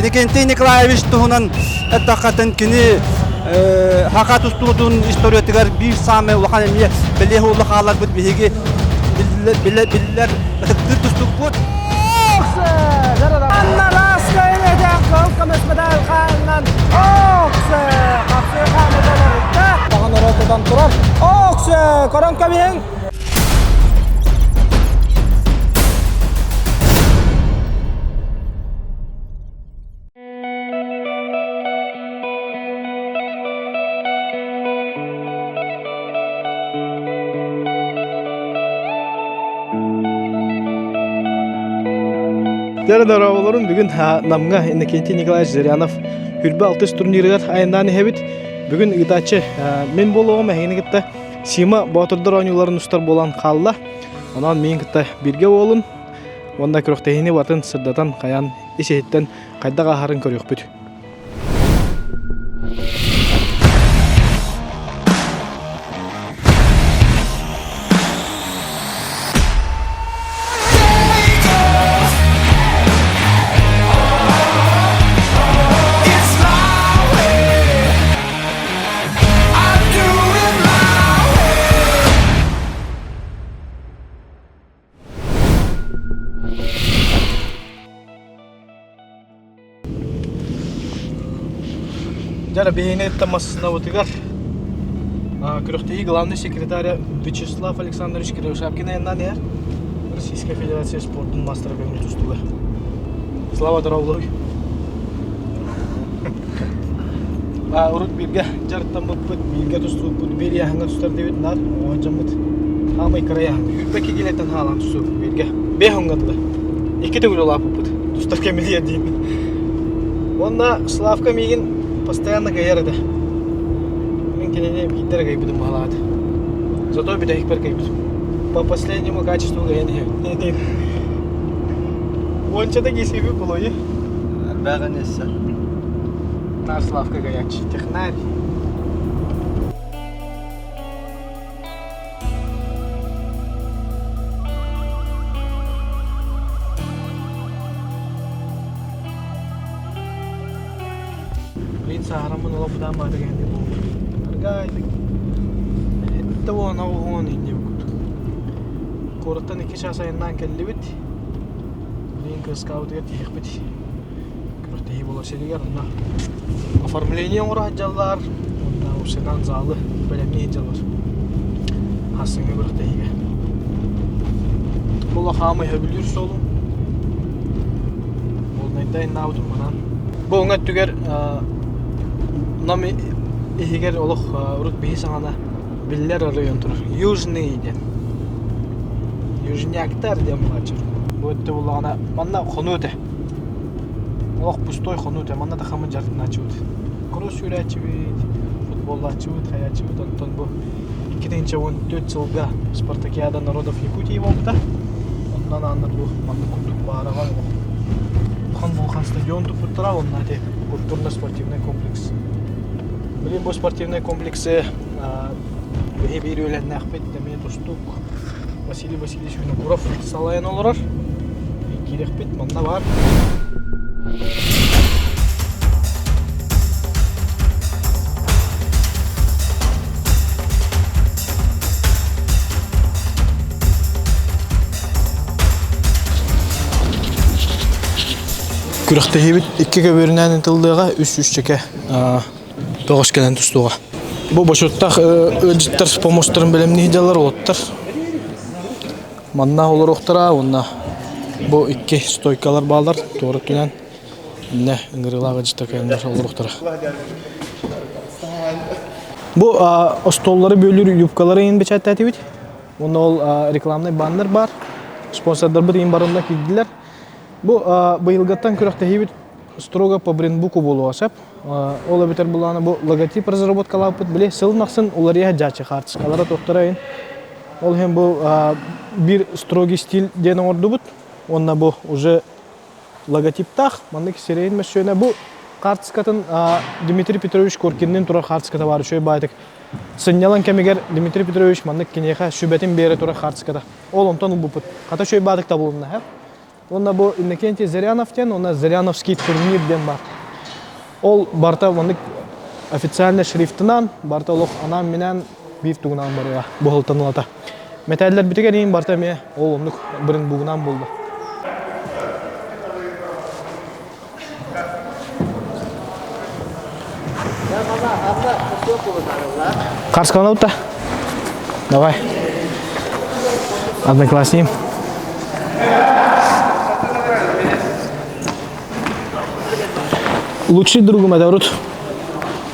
Иннокентий Николаевич туһунан эттэххэтин кини саха тустуутун историятыгар биир саамай улахан эмиэ бэлиэ уолу хааларбыт биһиги биллэр ытыктыыр тустукпут. Анна Раскайын этэн кыл көмүс медаль хаанынан Оксе! Хапсы хаамыталарыйда. Таҕан оротутан турар. Оксе! Көрөн кэбиһиҥ! Дьэ, дорооболорун бүгүн Намҥа Иннокентий Николаевич Зырянов Хүрбэ алтыс турнирыгар айаннаан иһэбит. Бүгүн ыытааччы мин буолуоҕум эһигини кытта Сима Боотурдар оонньууларын устар буолан хаалла. Онон миин кытта бииргэ буолун уонна күрэхтэһиини батын сырдатан хайаан ис-иһиттэн хайдах ааһарын көрүөхпүт. Дьэ, биһигини кытта массыынабытыгар күрэхтэһии главный секретаря Вячеслав Александрович Кривошапкин айаннаан иһэр. Российская Федерация спордун маастара көҥүл тустууга. Слава дорооболоруй! Урут бииргэ дьарыктаммыппыт, бииргэ тустубуппут, биир ыйааһыҥҥа тустар диэбит наар оҕо дьоммут хаамай кыра ыйааһын 22 килэттэн хаалан тустубуппут бииргэ. Биэс уҥҥа дылы. Икки төгүл улааппыппыт. Тустар кэмилиэр диин. Уонна Славка миигин постоянно кыайар этэ. Мин кинини биирдэ эрэ кыайбытым баһылаат. Зато бүтэһикпэр кыайбытым. По последнему качеству кыайан иһэбин. Уончата киисиби булуйу. Элбэҕин өссө. Наш Славка горячий технарь. Блин, сааһыраммын олох быдаан баата кэһэнди буолбут. Аргай, это уон оҕуһуон инньэ кут. Куораттан икки чаас айаннаан кэллибит. Блин, кыскаабытыгар тиийиэхпит. Күрэхтэһии буолар сиригэр онно оформление оҥоро сылдьаллар уонна уопсайынан залы бэлэмнии сылдьаллар хассыҥҥы күрэхтэһиигэ. Бу лохаамай сөбүлүүр суолум. Буолнайда айаннаабытым манан. Бу уҥа өттүгэр Нам иһигэр олох урут биһи саҥана биллэр оройуон турар. Южный диэн. Южняктар диэн буолааччы. Бу өттө буллаҕына манна хонуу этэ. Олох пустой хонуу этэ. Манна да хамы дьарыктанааччыбыт. Кросс сүүрээччибит, футболлааччыбыт, хайааччыбыт. Онтон бу 2014 сылга Спартакиада народов Якутии буолбута. Онон ааннар бу маннык курдук баараҕай улахан улахан стадион туппуттара. Онно ити культурно-спортивный комплекс. Билин бу спортивный комплексы биһи биир үөлэннээхпит эмиэ тустуук Василий Васильевич Винокуров салайан олорор. Киириэхпит манна баар. Күрэхтэһиибит икки көбүөрүнэн ытыллыаҕа, үс үсчэкэ бөҕөс кэлэн тустуоҕа. Бу бочуоттаах ыалдьыттар помостарын бэлэмнии сылдьаллар уолаттар. Манна олоруохтара уонна бу икки стойкалар бааллар туора өттүнэн иннэ ыҥырыылаах ыалдьыттар кэлэннэр олоруохтара. Бу остуоллары бүөлүүр юбкалары иһин бэчээттээтибит. Уонна ол рекламнай баннер баар. Спонсордарбыт иһин барылла киирдилэр. Бу быйылгыттан күрэхтэһиибит строго по брендбуку буолуоҕа сөп. Ол эбэтэр булаана бу логотип разработкалаабыппыт били сылын ахсын уларыйа сылдьааччы хаартыскалара туохтара иһин. Ол иһин бу биир строгий стиль диэн оҥордубут. Уонна бу уже логотиптаах маннык сирэйин мөссүөнэ бу хаартыскатын Дмитрий Петрович Коркинныын турар хаартыската баар үчүгэй баайтык. Сынньалаҥ кэмигэр Дмитрий Петрович маннык киниэхэ сүбэтин биэрэ турар хаартыската. Ол онтон ылбыппыт. Хата үчүгэй баатык табылынна. Уонна бу Иннокентий Зырянов диэн, уонна Зыряновский турнир диэн бар. Ол барыта маннык официальный шрифтынан, барыта олох анаан-минээн биир тугунан барыа буһалтан ылата. Мэтээллэрбитигэр иин барыта эмиэ ол оннук бырыҥбугунан буолла. Харскаланабыт да? Давай. Одноклассник. Лучший другум это урут.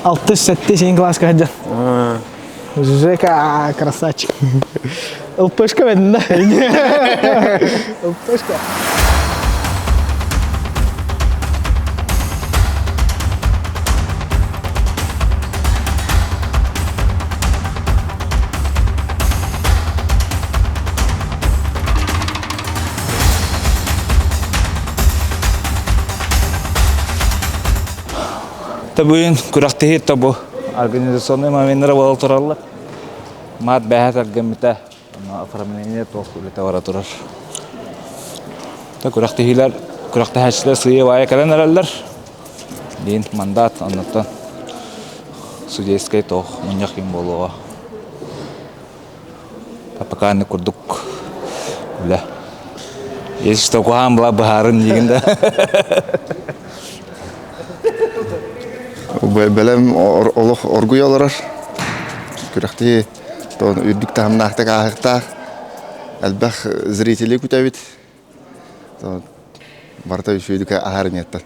6-7 сен класска сылдьан. Жека красавчик. ЛПшка ведь, да? ЛПшка. Бүгүн күрэхтэһии тобу организационный моменнара буола тураллар. Маат бэһэ таргаммыта оформление туох үлэтэ бара турар. Та күрэхтэһиилэр күрэхтэһээччилэр сыыйа-баайа кэлэн эрэллэр. Диин мандат оннуттан судейскай туох мунньах ким буолуоҕа. Пока курдук үлэ. Если что, куһаан была быһаарын диигин да. Бэлэм олох оргуй олорор. Күрэхтии үрдүк таһымнаахтык ааһыктаах. Элбэх зрители күтэбит. Барыта үчүгэйдик аһар ниэттэн.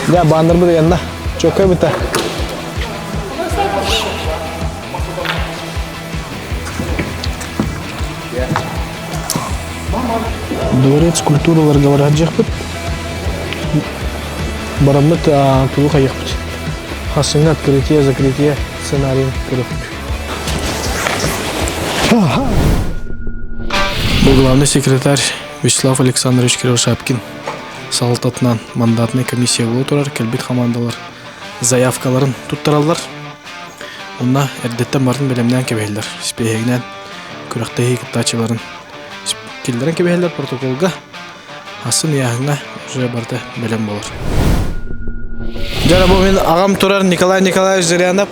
Дьэ, бааннарбыт ыйанна. Чөкө быта. Дворец культураларга бараһадьыахпыт. Бараммыт тугу хайыахпыт. Хассыҥҥа открытие, закрытие сценарийын көрүөхпүт. Бу главный секретарь Вячеслав Александрович Кривошапкин салалтатынан мандатнай комиссия буола турар кэлбит хамаандалар заявкаларын туттараллар. Онно эрдэттэн барын бэлэмнээн кэбиһэллэр. Испиэһэгинэн күрэхтэһии кыттааччыларын киллэрэн кэбиһэллэр протоколга. Асын ыйааһыҥҥа уже барыта бэлэм буолар. Дьэ, бу мин аҕам турар Николай Николаевич Зырянов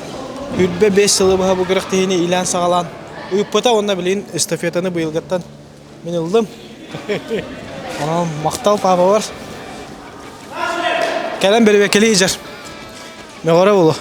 үрбэ 5 сылы быһа бу күрэхтэһиини иилээн саҕалаан ыыппыта уонна билигин эстафетаны быйылгыттан мин ыллым. Онон махтал паапабар. Кэлэн бэрибэккэлии сылдьар. Мөҕөрө булу.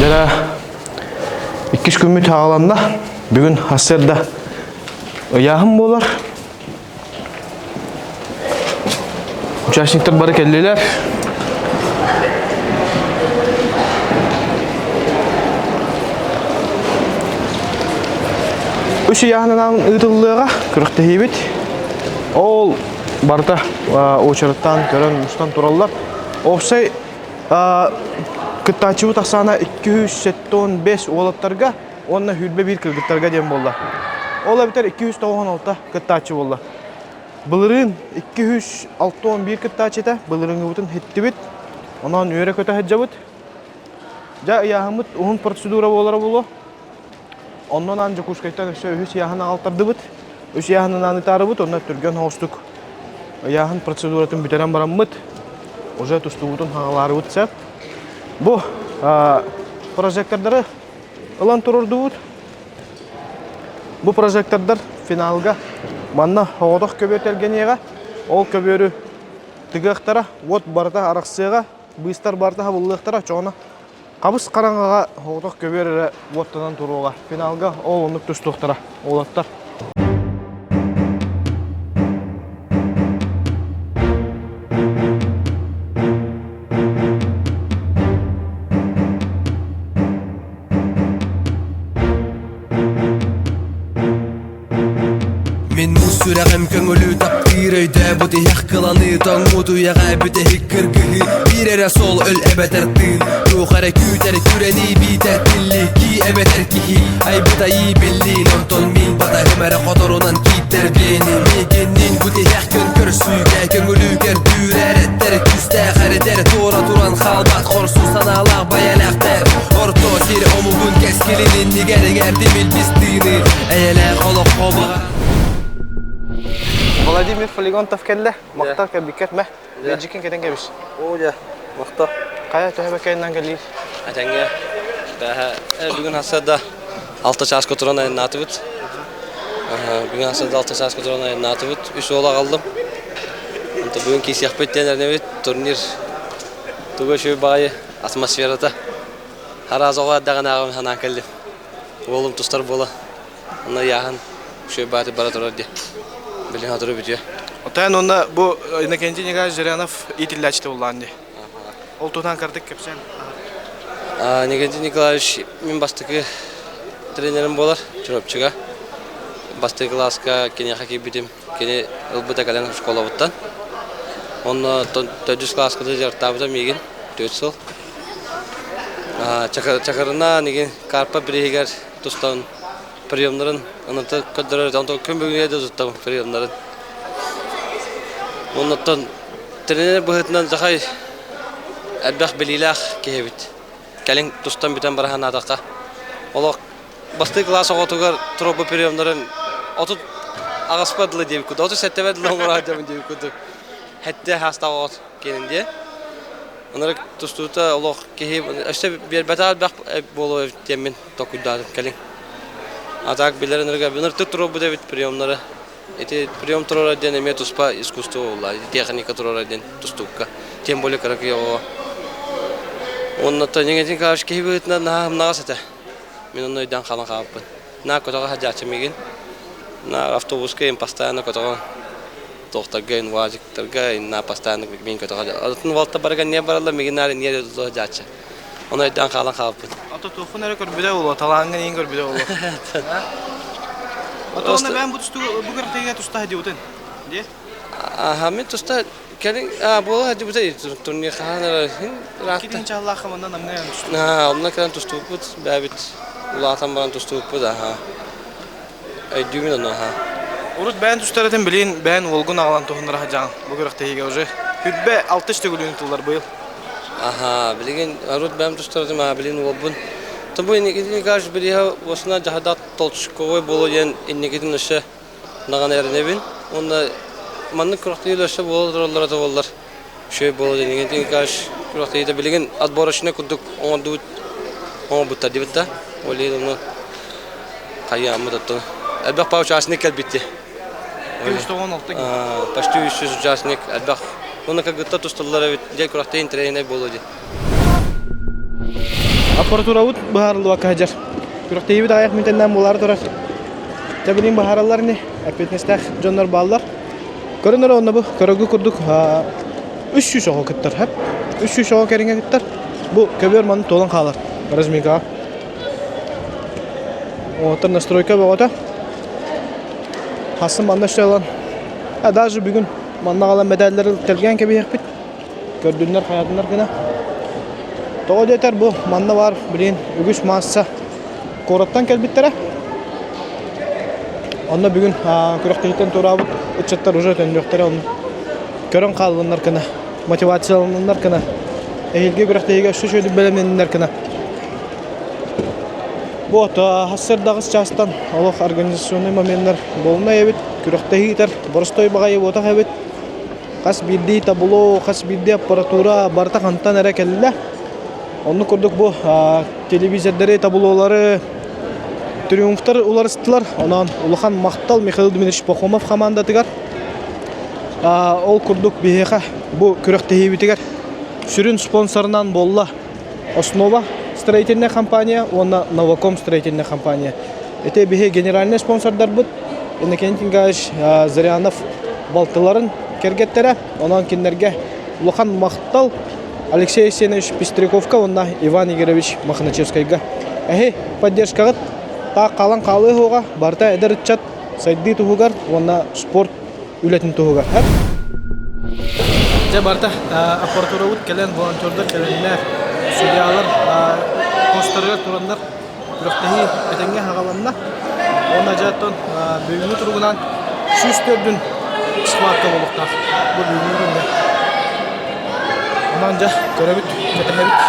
Дьэ, иккис күммүт хааланна. Бүгүн сарсыарда ыйааһын буолар. Участниктар бары кэллилэр. Үс ыйааһынынан ыытыллыаҕа күрэхтэһиибит. Ол барыта уочараттаан көрөн мустан тураллар. Уопсай кыттааччыбыт ахсаана 275 уолаттарга уонна 21 кыргыттарга диэн буолла. Ол эбэтэр 296 кыттааччы буолла. Былырыын 261 кыттааччыта былырыыҥҥыбытын иһиттибит. Онон үөрэ-көтө сылдьабыт. Дьэ, ыйааһыммыт уһун процедура буолара буолуо. Оннун аан Дьокуускайтан өссө үһүс ыйааһын аҕалтардыбыт. Үс ыйааһынынан ытаарыбыт, онно түргэн соҕустук ыйааһын процедуратын бүтэрэн бараммыт, уже тустуубутун хаҥалаарыбыт сөп. Бу прожектордары ылан туруордубут. Бу прожектордар финалга манна оҕотох көбүөр тэлгэниэҕэ. Ол көбүөрү тыгыахтара, уот барыта арахсыаҕа, быыстар барыта хабыллыахтара, чоҕуна. Хабыс хараҥаҕа соҕотох көбүөр эрэ уоттанан туруоҕа. Финалга ол оннук тустуохтара, уолаттар. Мин муус сүрэҕим көҥүлү таптыыр өйдөөбүт иһэх кыланыы тоҥмут үйэҕэ бүтэһик кыргыһыы биир эрэ суол өл эбэтэр тыын туох эрэ күүтэр күрэнии биитэр тиллии кии эбэтэр киһи айбыт айыы биллиин онтон мин батаһым эрэ хоторунан кииттэр биэни миигинниин бу тиһэх күн көрсүүгэ көҥүлү көрдүүр эрэттэр күүстээх эрэдэр туора туран хаалбат хорсун санаалаах байалаахтар орто сир омугун кэскилин иннигэр иҥэрдим илбис тыыны эйэлээх олоххо баҕар Владимир Флегонтов кэллэ. Махтал кэлбиккэр мэ. Бэдьикин кэтэн кэбис. Оо дьэ, махтал. Хайа төһө бэккэйинэн кэлиир? Этэҥҥэ. Бэһэ бүгүн хасса да алта чааска туран айаннаатыбыт. Бүгүн хасса да алта чааска туран айаннаатыбыт. Үс уол аҕаллым. Онто бүгүн киисиэхпит диэн эрэнэбит. Турнир тугу үчүгэй баҕайы атмосферата. Араас оҕо эрдэҕинээҕи санаан кэллим. Уолум тустар буола. Онно ыйааһын үчүгэй бааты бара турар дии. Билин сотору бүтүө. Оттон онно бу Иннокентий Николаевич Зырянов иитиллээччитэ буоллаҕын дии. Ол туһунан кырдык кэпсээн. Николай Николаевич мин бастакы тренерим буолар Чурапчыга. Бастакы кылааска киниэхэ киирбитим. Кини ылбыта кэлэн школабыттан. Онно төрдүс кылааска дьарыктаабыта миигин 4 сыл. Чакырына нигин Карпа бириһигэр тустан приемнарын онон көрдөрөр онтон күн бүгүнгэ да туттабын приемнарын. Оннуттан тренер быһыытынан Захай элбэх билиилээх киһи эбит. Кэлин тустан бүтэн бара санаатахха, олох бастакы кылаас оҕотугар тропа приемнарын 38 дылы диэбит курдук, 37 дылы оҥоро сылдьабын диэбит курдук. Хэттэ хаастаах оҕот киэнин диэ. Онорик тустуута олох киһи өссө биэрбэтэх элбэх буолуо эбит диэммин толкуйдаатым кэлин. А так билэр ынырыга ыныртык туруорбут эбит приемнары. Ити прием туруорар диэн эмиэ туспа искусство буолла. Техника туруорар диэн тустуукка. Тем более кыракый оҕо. Уонна Николай Николаевич киһи быһыытынан наһаа ымнаҕас этэ. Мин онно өйдөөн хаалан хаалбыппын. Наа көтөҕө сылдьааччы миигин. На автобуска им постоянно көтөҕө туохтарга инвазиктарга на постоянно мин көтөҕө атын уолта барыга не бараллар миигин наар не сылдьааччы. Ону өйдөөн хаалан хаалбыппын. Ото туоххун эрэ көрбүтэ буолуо, талааҥҥын иин көрбүтэ буолуо. Ото онно бэйэм бу тустуу бу кыртыйга туста сылдьыбытын. Дии? Аха, мин туста кэлин буола сылдьыбыта турнир хаһан эрэ ыраатта. Китин чаллаахха манна намҥа тустуу. Аа, онно кэлэн тустубуппут, бэйэбит улаатан баран тустубуппут, аха. Өйдүүбүн ону, аха. Урут бэйэн тустар этим, билин бэйэн уолгун аҕалан туһуннара сылдьаҕын бу күрэхтэһиигэ уже. Хүрбэ алтыс төгүлүн тыллар быйыл. Аха, билигин урут бэйэм тустар этим, аа, билин уолбун. Тобу инникитин кажется, билиһэ осына жаһадат толчковой болу диэн инникитин өссө даҕаны эрэнэбин. Уонна маннык күрэхтэһиилэр өссө буола тураллара да буоллар үчүгэй буолуо диэн инникитин кажется, күрэхтэһиитэ билигин отборочнай курдук оҥордубут оҥорбуттар диэбит да. Ол иһин ону хайааммыт оттон элбэх па участник кэлбит дии. 316 Почти 300 участник элбэх. Уонна кыргыттар тусталлар эбит дьэ күрэхтэһии интэриэһинэй буолуо дии. Аппаратурабыт быһаарыллыбакка сылдьар. Күрэхтэһиибит аҕыйах мүнүүтэннээн буолаары турар. Дьэ билигин быһаараллар ини, эппиэтинэстээх дьоннор бааллар. Көрөн эрэ онно бу көрөргө курдук 300 оҕо кыттар. 300 оҕо кэриҥэ кыттар. Бу көбүөр манна туолан хаалар разминкаҕа. Оттон настройка бөҕөтө. Хассын манна өссө ылан, а даже бүгүн манна аҕалан мэтээллэри тэлгээн кэбиһиэхпит. Көрдүннэр, хайаатыннар гына. Тоҕо диэтэр бу манна баар билигин үгүс маасса куораттан кэлбиттэрэ. Онно бүгүн күрэхтэһииттэн туораабыт ыччаттар уже төннүөхтэрэ онно көрөн хааллыннар гына, мотивацияланныннар гына, эһиилги күрэхтэһиигэ өссө үчүгэйдик бэлэмнэнниннэр гына. Вот, сарсыардаҕыс чаастан олох организационный моменнар буолунай эбит, күрэхтэһии ыытар боростой баҕайы буотах эбит. Хас биирдии табло, хас биирдии аппаратура барыта хантан эрэ кэллэ. Оннук курдук бу телевизордары, таблолары триумфтар уларыстылар. Онон улахан махтал Михаил Дмитриевич Пахомов хамаандатыгар. Ол курдук биһиэхэ бу күрэхтэһиибитигэр сүрүн спонсорынан буолла Основа. строительная компания уонна Новаком строительная компания. Ити биһи генеральный спонсордарбыт Иннокентий Николаевич Зырянов балтыларын кэргэттэрэ. Онон кинилэргэ улахан махтал Алексей Есенович Пестряковка уонна Иван Игоревич Мохначевскайга. Эһи поддержкаҕыт таах хаалан хаалыа суоҕа, барыта эдэр ыччат сайдыы туһугар уонна спорт үлэтин туһугар. Дьэ барыта аппаратурабыт кэлэн, волонтердар кэлэннэр, судьялар постарыгар тураннар күрэхтэһии этэҥҥэ хаҕаланна. Уонна дьэ оттон бүгүҥҥү туругунан 104 схватка буолуохтаах. Бу бүгүҥҥү күҥҥэ. Онон дьэ көрөбүт, кэтэһэбит.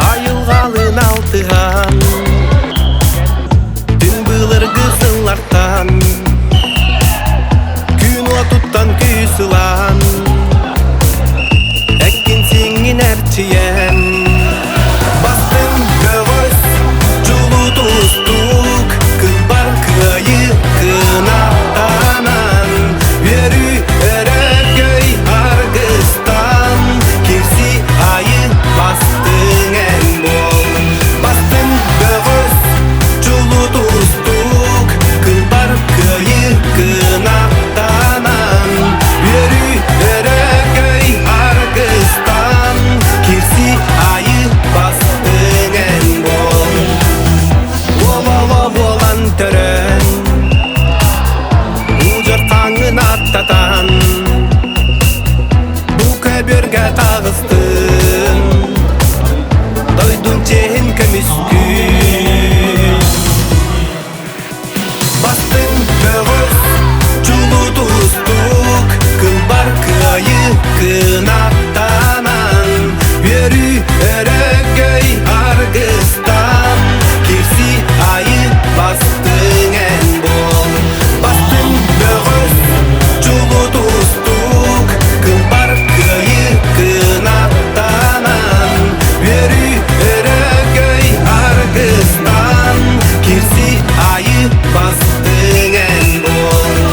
Айылҕалыын алтыһан Түн былыргы сыллартан Күн уотуттан күүс ылан Эккин сиҥҥин эрчийэн Бастыҥ көҕүс чулуу тустуук Кылбар кыайыы кынаттанан Үөрүү өрөгөй аргыстан Кирси айы бастыҥ эн буол Бастыҥ бөҕөс чулуу тустуук Кылбар кыайыы кынаттанан Үөрүү өрөгөй аргыстан Кирси айы бастыҥ эн буол Уололо буолан төрөөн Удьар хаҥын аттатан Бу көбүөргэ таҕыстын Дойдун чиэһин көмүскүү Бастыҥ бөҕөс чулуу тустуук Кылбар кыайыы кынаттанан Үөрүү өрөгөй аргыстан Кирси айы бастыҥ эн буол Бастыҥ бөҕөс чулуу тустуук Кылбар кыайыы кынаттанан Үөрүү өрөгөй аргыстан Кирси айы бастыҥ эн буол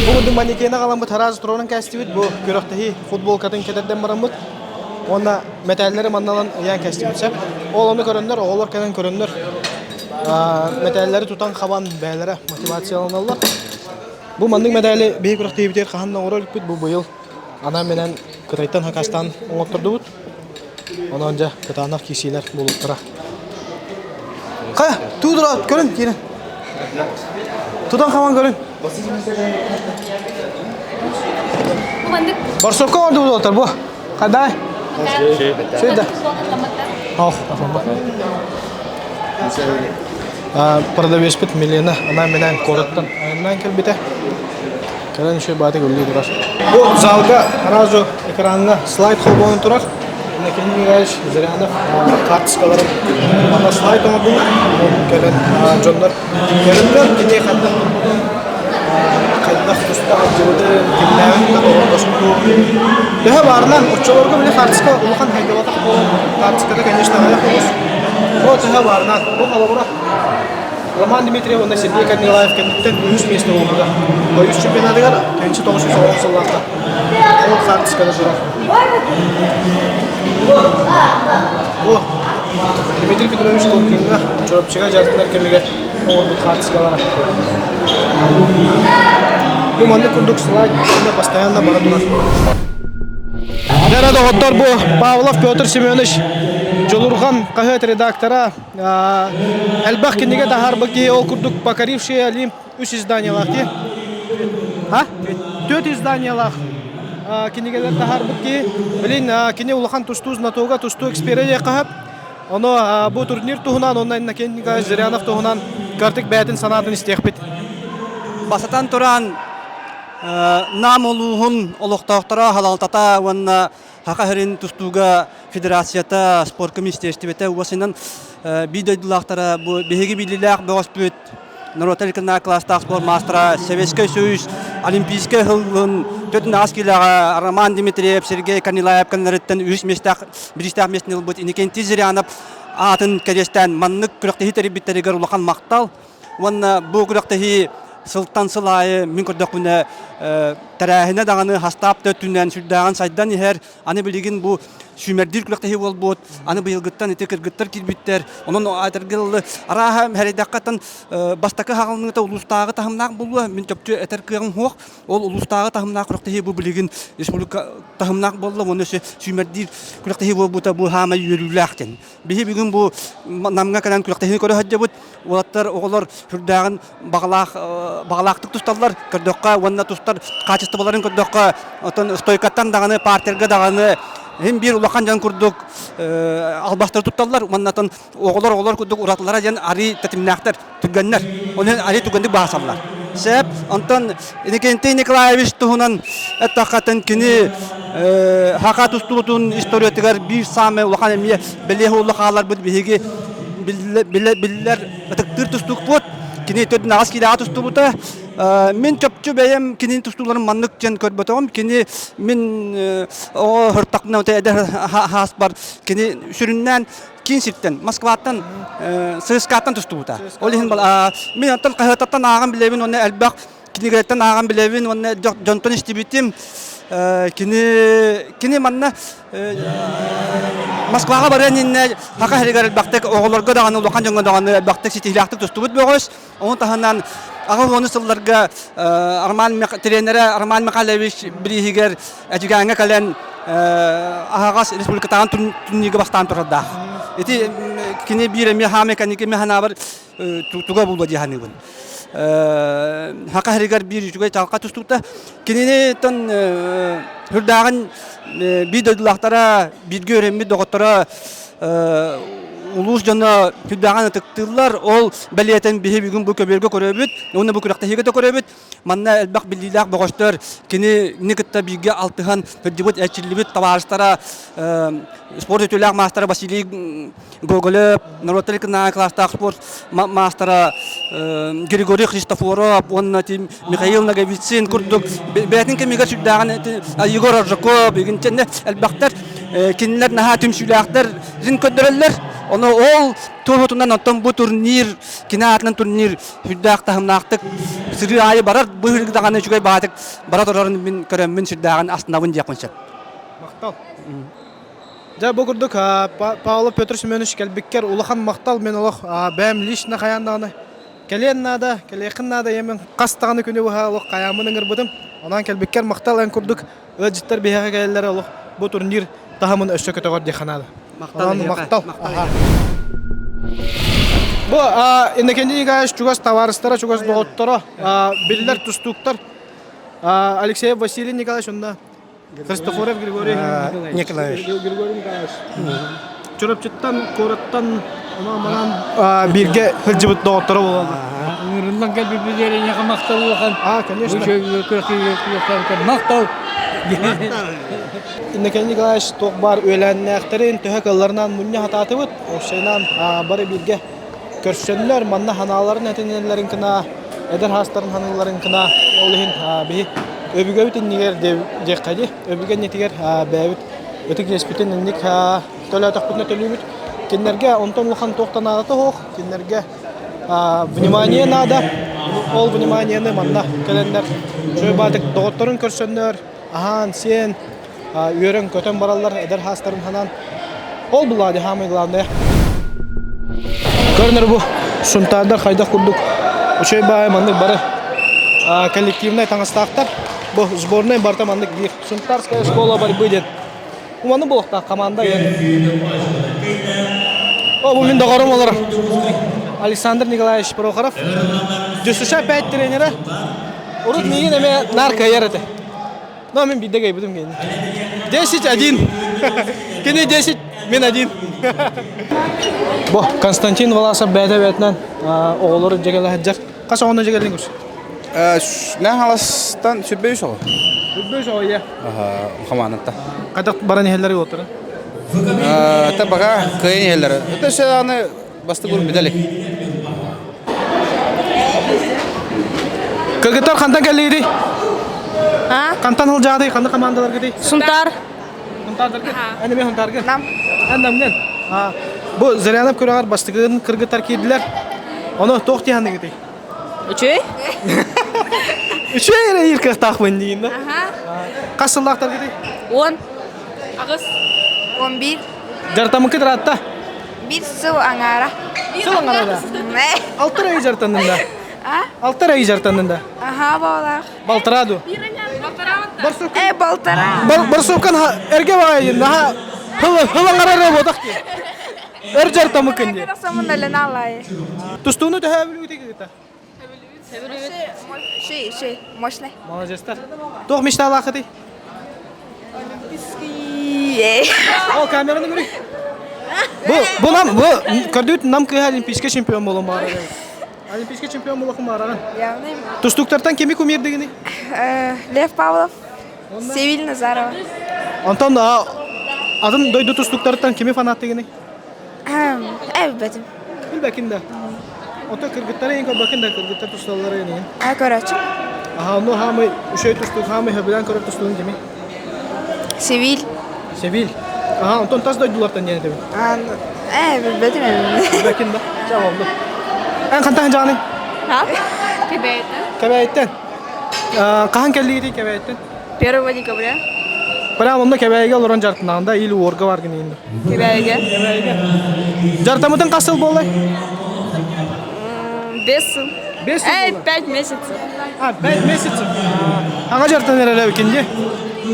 Бу курдук манекены аҕаламмыт араас туруоран кээстибит. Бу күрэхтэһии футболкатын кэтэрдэн бараммыт. Уонна мэтээллэри манна ылан ыйаан кээстибит сөп. Ол ону көрөннөр, оҕолор кэлэн көрөннөр мэтээллэри тутан хабан бэйэлэрэ мотивацияланаллар. Бу маннык мэдээли биһи күрэхтэһиибитигэр хаһан да оҥоро иликпит. Бу быйыл анаан-минээн Кытайтан хакастаан оҥоттордубут. Онон дьэ кытаанах киирсиилэр буолуохтара. Хайа, туу тураат, көрүн киирин. Тутан хабан көрүн. Барсовка оҥордубут уолаттар бу. Хайдай? Шейда. Ох, Продавецпит Милена анаан-минээн куораттан айаннаан кэлбитэ. Кэлэн үчүгэй баатык үлэлии турар. Бу залга сразу экраҥҥа слайд холбонон турар. Иннокентий Николаевич Зырянов хаартыскаларын манна слайд оҥордубут. Кэлэн дьоннор көрөннөр кини ханна турбутун, хайдах туста сылдьыбытын, кимнээҕин да доҕордоспутун. Төһө баарынан, оччолорго били хаартыска улахан хайдыбатах буолан, хаартыската, конечно, аҕыйах оҕус. Ол төһө баарынан, бу холобура Роман Дмитриев уонна Сергей Корнилаев кэнниттэн үһүс миэстэ буолбута. Союз чемпионатыгар 1990 сыллаахха ол хаартысканы сурар. Бу Дмитрий Петрович Коркиҥҥа Чурапчыга дьарыктанар кэмигэр оҥорбут хаартыскалара. Бу маннык курдук слайд постоянно бара турар. Дьэ, доҕоттор, бу Павлов Петр Семенович Дьулурҕан хаһыат редактора Элбэх кинигэ таһаарбыт киһи ол курдук «Покорившие Олимп» үс изданиелаах дии. А? Түөрт изданиелаах кинигэлэр таһаарбыт киһи. Билин кини улахан тустуу знатога, тустуу эксперэ диэххэ сөп. Ону бу турнир туһунан уонна Иннокентий Николаевич Зырянов туһунан картык бэйэтин санаатын истиэхпит. Бастатан туран, Нам улууһун олохтоохторо халалтата уонна Саха сирин тустууга федерацията, спорка министиэристибэтэ уосынан биир дойдулаахтара бу биһиги биллиилээх бөҕөспүт норуоттар иккиннээх кылаастаах спорт маастара Советскай Союз Олимпийскай сылын 4 киилэҕэ Роман Дмитриев, Сергей Корнилаев кэннилэриттэн үһүс миэстээх бириистээх миэстэни ылбыт Иннокентий Зырянов аатын кэриэстээн маннык күрэхтэһии тэрийбиттэригэр улахан махтал. Уонна бу күрэхтэһии сылтан сыл аайы мин көрдөхпүнэ тэрээһинэ даҕаны хастаап да өттүнэн сүрдээҕин сайдан иһэр. Аны билигин бу сүүмэрдиир күрэхтэһии буолбут. Аны быйылгыттан ити кыргыттар киирбиттэр. Онон этэргэ дылы арааһа сэрэйдэххэ бастакы хаҕылыныыта улуустааҕы таһымнаах буолуо. Мин чопчу этэр кыаҕым суох. Ол улуустааҕы таһымнаах күрэхтэһии бу билигин республика таһымнаах буолла уонна өссө сүүмэрдиир күрэхтэһии буолбута бу хаамай үөрүүлээх диэн. Биһи бүгүн бу Намҥа кэлэн күрэхтэһиини көрө сылдьабыт. Уолаттар, оҕолор сүрдээҕин баҕалаах баҕалаахтык тусталлар. Көрдөххө уонна тустар хаачыстыбаларын көрдөххө, оттон стойкаттан даҕаны, партерга даҕаны иһин биир улахан дьон курдук албастары тутталлар. Уонна оттон оҕолор оҕолор курдук уратылара диэн арыы тэтимнээхтэр, түргэннэр. Ол иһин арыы түргэнник баасаллар. Сөп. Онтон Иннокентий Николаевич туһунан эттэххэ, кини саха тустуутун историятыгар биир саамай улахан эмиэ бэлиэ уолу хааларбыт биһиги биллэр ытыктыыр тустуукпут. Кини төрдүн аҕыс киилэҕэ тустубута. Мин чопчу бэйэм кинини тустууларын маннык диэн көрбөтөҕүм. Кини мин оҕо һыртахпына эдэр хааспар кини сүрүннээн киин сиртэн, Москваттан, ЦСКА-ттан тустубута. Ол иһин мин оттон хаһыаттан ааҕан билэбин уонна элбэх кинигэлэртэн ааҕан билэбин уонна дьонтон истибитим. Кини кини манна Москваҕа барыан иннинэ Саха сиригэр элбэхтик оҕолорго даҕаны улахан дьоҥҥо даҕаны элбэхтик ситиһиилээхтик тустубут бөҕөс. Ону таһынан аҕа уону сылларга Роман тренерэ Роман Михайлович бирииһигэр Эдьигээҥҥэ кэлэн аһаҕас республикатааҕы турнирга бастаан турардаах. Ити кини биир эмиэ хаамай кэнники эмиэ санаабар туга буолуо дии саныыбын. Саха сиригэр биир үчүгэй чалка тустуута. Кинини тон үрдээҕин биир дойдулаахтара, бииргэ үөрэммит доҕотторо улуус дьоно сүрдээҕин ытыктыыллар. Ол бэлиэтин биһи бүгүн бу көбүөргэ көрөбүт уонна бу күрэхтэһиигэ да көрөбүт. Манна элбэх биллиилээх бөҕөстөр кинини кытта бииргэ алтыһан сылдьыбыт, эрчиллибит табаарыстара спорт үтүөлээх маастара Василий Гоголев, норуоттар кылаастаах спорт маастара Григорий Христофоров уонна Михаил Ноговицын курдук бэйэтин кэмигэр сүрдээҕин Егор Аржаков игинчэннэ элбэхтэр кинилэр наһаа түмсүүлээхтэр көрдөрөллөр. Ону ол туоһутунан оттон бу турнир кини аатынан турнир сүрдээх таһымнаахтык сырыы аайы барар быһыырык даҕаны үчүгэй баатык бара турарын мин көрөммүн сүрдээҕин астынабын диэхпин сөп. Махтал. Дьэ бу курдук Павлов Петр Семенович кэлбиккэр улахан махтал мен олох бэйэм лично хайаан даҕаны кэлиэн наада, кэлиэххин наада ийэмин хас даҕаны күнү быһа олох хайааммын ыҥырбытым. Онон кэлбиккэр махтал эн курдук ыалдьыттар биһиэхэ кэлэллэрэ олох бу турнир таһымын өссө көтөҕөр диэххэ наада. Махтал. Махтал. Бу Иннокентий Николаевич чугас табаарыстара, чугас доҕотторо, биллэр тустууктар Алексеев Василий Николаевич онно Христофоров Григорий Николаевич. Григорий Николаевич. Чурапчыттан, куораттан онон-манан бииргэ сылдьыбыт доҕотторо буолаллар. Ыҥырыллан кэлбиппит эйиэхэ махтал улахан. А, конечно. Махтал. Иннокентий Николаевич туох баар үөлээннээхтэрин төһө кыалларынан мунньа сатаатыбыт. Уопсайынан бары бииргэ көрсөннөр, манна ханааларын этинэллэрин гына, эдэр хаастарын ханыылларын гына, ол иһин биһи өбүгэбит иннигэр диэххэ дии, өбүгэ иннитигэр бэйэбит ытык иэспитин инник төлөөтөхпүтүнэ төлүүбүт. Кинилэргэ онтон улахан туох да наадата суох, кинилэргэ внимание наада. Ол вниманиены манна кэлэннэр үчүгэй баатык доҕотторун көрсөннөр, аһаан-сиэн, үөрэн-көтөн бараллар эдэр хаастарын ханаан. Ол была дии самое главное. Көрүнэр бу Сунтаардар хайдах курдук үчүгэй баайы маннык бары коллективнай таҥастаахтар. Бу сборнай барыта маннык биир Сунтарская школа борьбы диэн. Уманы буолуохтаах команда диэн. О, бу мин доҕорум олорор. Александр Николаевич Прохоров. ДЮСШ 5 тренера. Урут миигин эмиэ наар кыайар этэ. Но мин биирдэ кыайбытым кини. 10-1. Кини 10, мин 1. Бу Константин Власов бэйэтэ бэйэтинэн оҕолору дьэгэлэһэр. Хас оҕону дьэгэлиҥ? Наһаластан сүрбэ үс оҕо. Сүрбэ үс оҕо иә. Хамаанатта. Хайдах баран иһэллэр уоттарын? Та баға кыайын иһэллэр. Это все аны бастык ур бүдэлик. Кыргыттар хантан кэллири? Хантан сылдьаады? Ханна командаларгыты? Сунтар. Сунтардаргы? Эн эмиэ Сунтаргы? Нам. Эн намнен. Бу Зырянов күрэҕэр бастыгын кыргыттар киирдилэр. Ону туох диһаныгытый? Үчүгэй. Үчүгэй эрэ иир кыахтаахпын диин да. Хас сыллаахтаргытый? 10. Аҕыс. 11. Дьартамыкы ыраатта? Биир сыл аҥаара. Сыл аҥаара да? Алтар ай дьартаннын да? Алтар ай дьартаннын да? Аха, баалаах. Балтараа ду? Э, балтараа. Барсуккан эрге баайын, наха хыл аҥарара буотах дии. Өр дьартамыкын дии. Тустууну төһө бүлүүтэ кыта? Ши, ши, мощный. Молодецтар. Туох мечталаахытый? Ол камераны көрүй. Бу, бу нам, бу көрдүүт нам кыыһа олимпийский чемпион болон баарар. Олимпийский чемпион болохум баараган. Явный. Тустууктартан кими кумирдигини? Лев Павлов, Севиль Назарова. Онтон атын дойду тустууктарыттан кими фанаттыгыный? Эбэтим. Билбэкин да. Ото кыргыттары ең көрбөкүн да кыргыттар тусталлары ең. А көрөчүм. Аха, ну хаамый үшөй тустуук, хаамый хөбүлээн көрөр тустуун кими? Севиль. Севиль. Аха, онтон тас дойдулартан диэн этэбин. Э, билбэтим. Билбэкин да. Ча болду. Эн хантан жааный? Ха? Кэбээйтэн. Кэбээйттэн. Хаһан кэллигитий Кэбээйттэн? 1 декабря. Прям онно Кэбээйигэ олорон дьартынаанда или уорга баргын иинде. Кэбээйигэ. Кэбээйигэ. Дьартамытын хас сыл буоллай? Бес сыл. Бес сыл Эй, буолла? 5 месяцев. А, 5 месяцев. Аңа жартан эрэлэ икинди.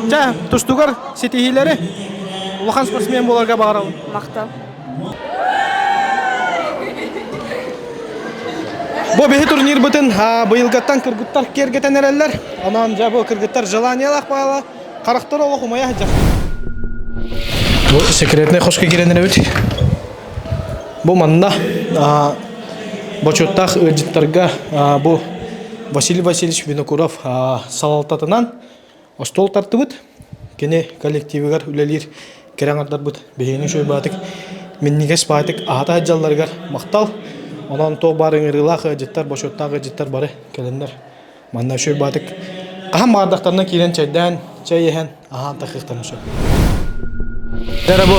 Ча, тустугар ситиһиилэри улахан спортсмен буоларга баҕарабын. Махтал. Бу биһи турнирбытын быйылгаттан кыргыттар киэргэтэн эрэллэр. Онон дьэ бу кыргыттар желаниялаах баала харахтар олох умайа сылдьар. Бу секретный хоско киирэн эрэбит. Бу манна бочуоттаах ыалдьыттарга бу Василий Васильевич Винокуров салалтатынан Остуол тартыбыт, кини коллективыгар үлэлиир кэрэ аҥардарбыт биһигини үчүгэй баатык, минньигэс баатык аһата сылдьалларыгар махтал. Онон туох баар ыҥырыылаах ыалдьыттар, бочуоттаах ыалдьыттар бары кэлэннэр манна үчүгэй баатык хаһан баҕардахтарына киирэн чэйдээн, чэй иһэн аһаан тахыахтарын сөп. Дара бу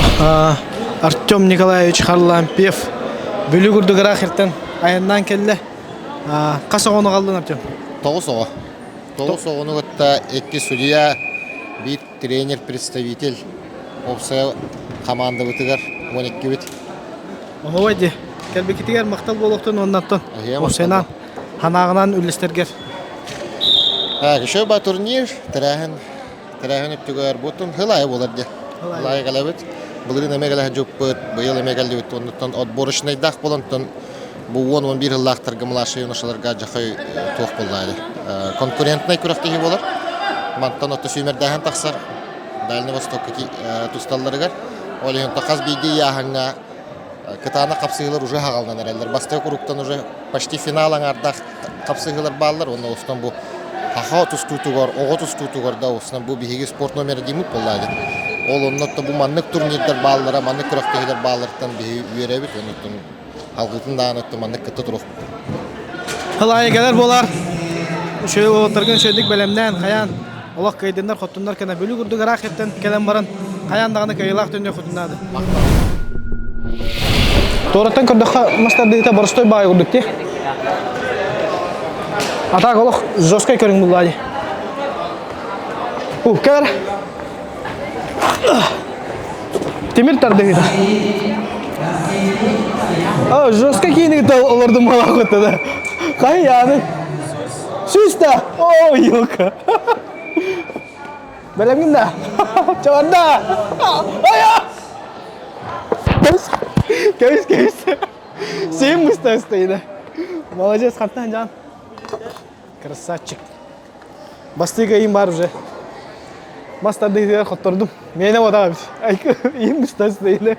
Артем Николаевич Харлампьев Бүлүү курдук ыраах иртэн айаннаан кэллэ. Хас оҕону аҕаллын Артем? Тоҕус оҕо. Тоҕус оҕону кытта икки судья, биир тренер-представитель уопсайа хамаандабытыгар 12-бит. Оһуобай дии. Кэлбиккитигэр махтал буолуохтун уоннаттан уопсайынан ханааҕынан үллэстэргэр. Так, еще ба турнир тэрээһин тэрээһин өттүгэр бутун хыл айы буолар дии. Хыл айы кэлэбит. Былырыын эмэ кэлэ сылдьыбыппыт, быйыл эмэ кэллибит. Оннуттан отборочнайдаах буолан бу 10-11 сыллаахтарга младший юношаларга дьахай туох буолла конкурентнай күрэхтэһии буолар. Мантан отто сүүмэрдээһин тахсар Дальний Востокка тусталларыгар. Ол иһин хас биирдии ыйааһыҥҥа кытаанах хапсыһыылар уже хаҕаланан эрэллэр. Бастакы куруктан уже почти финал аҥаардаах хапсыһыылар бааллар. Уонна устан бу хаха тустуутугар, оҕо тустуутугар да устан бу биһиги спорт номера диимит буоллаа дии. Ол онно бу маннык турнирдар бааллара, маннык күрэхтэһиилэр баалларыттан биһиги үөрэбит. Оннуттан алгытын даҕаны өттө маннык кытта туруох. Хылаайы кэлэр буолар. Үчүгэй уолаттаргын үчүгэйдик бэлэмнээн, хайаан олох кыайдыннар, хоттуннар кэнэ Бүлүү курдук ыраах иттэн кэлэн баран хайаан даҕаны кыайыылаах төннүө хотуннаады. Туораттан көрдөххө мас тардыыта боростой баай курдук дии. А так олох жесткай көрүҥ булла дии. У, кэлэр. Тимир тардыһыта. А, жестко киинигит олордум малаахыта да. Хай яны. Сүүс да. О, елка. Бэлэмҥин да. Чабарда. Ая! Кэбис. Кэбис, кэбис. Сен быстро стоит. Молодец, хантан жан. Красавчик. Бастыга им бар уже. Мас тардыытыгар хоттордум. Миэнэ отаҕа эбит. Айкы им быстас дейли.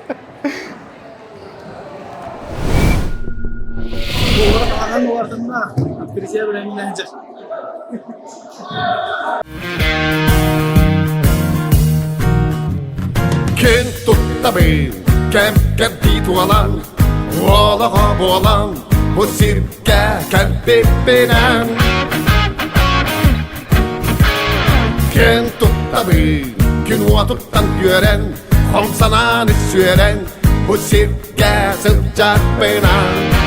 Анан улартынна, открытие билэминэн дьэ. Күн туттабын, кэм кэрдии туолан, уолаҕа буолан, бу сиргэ кэлбиппинэн. Күн туттабын, күн уотуттан үөрэн, хом санааны сүөрэн, бу сиргэ сылдьарбынан.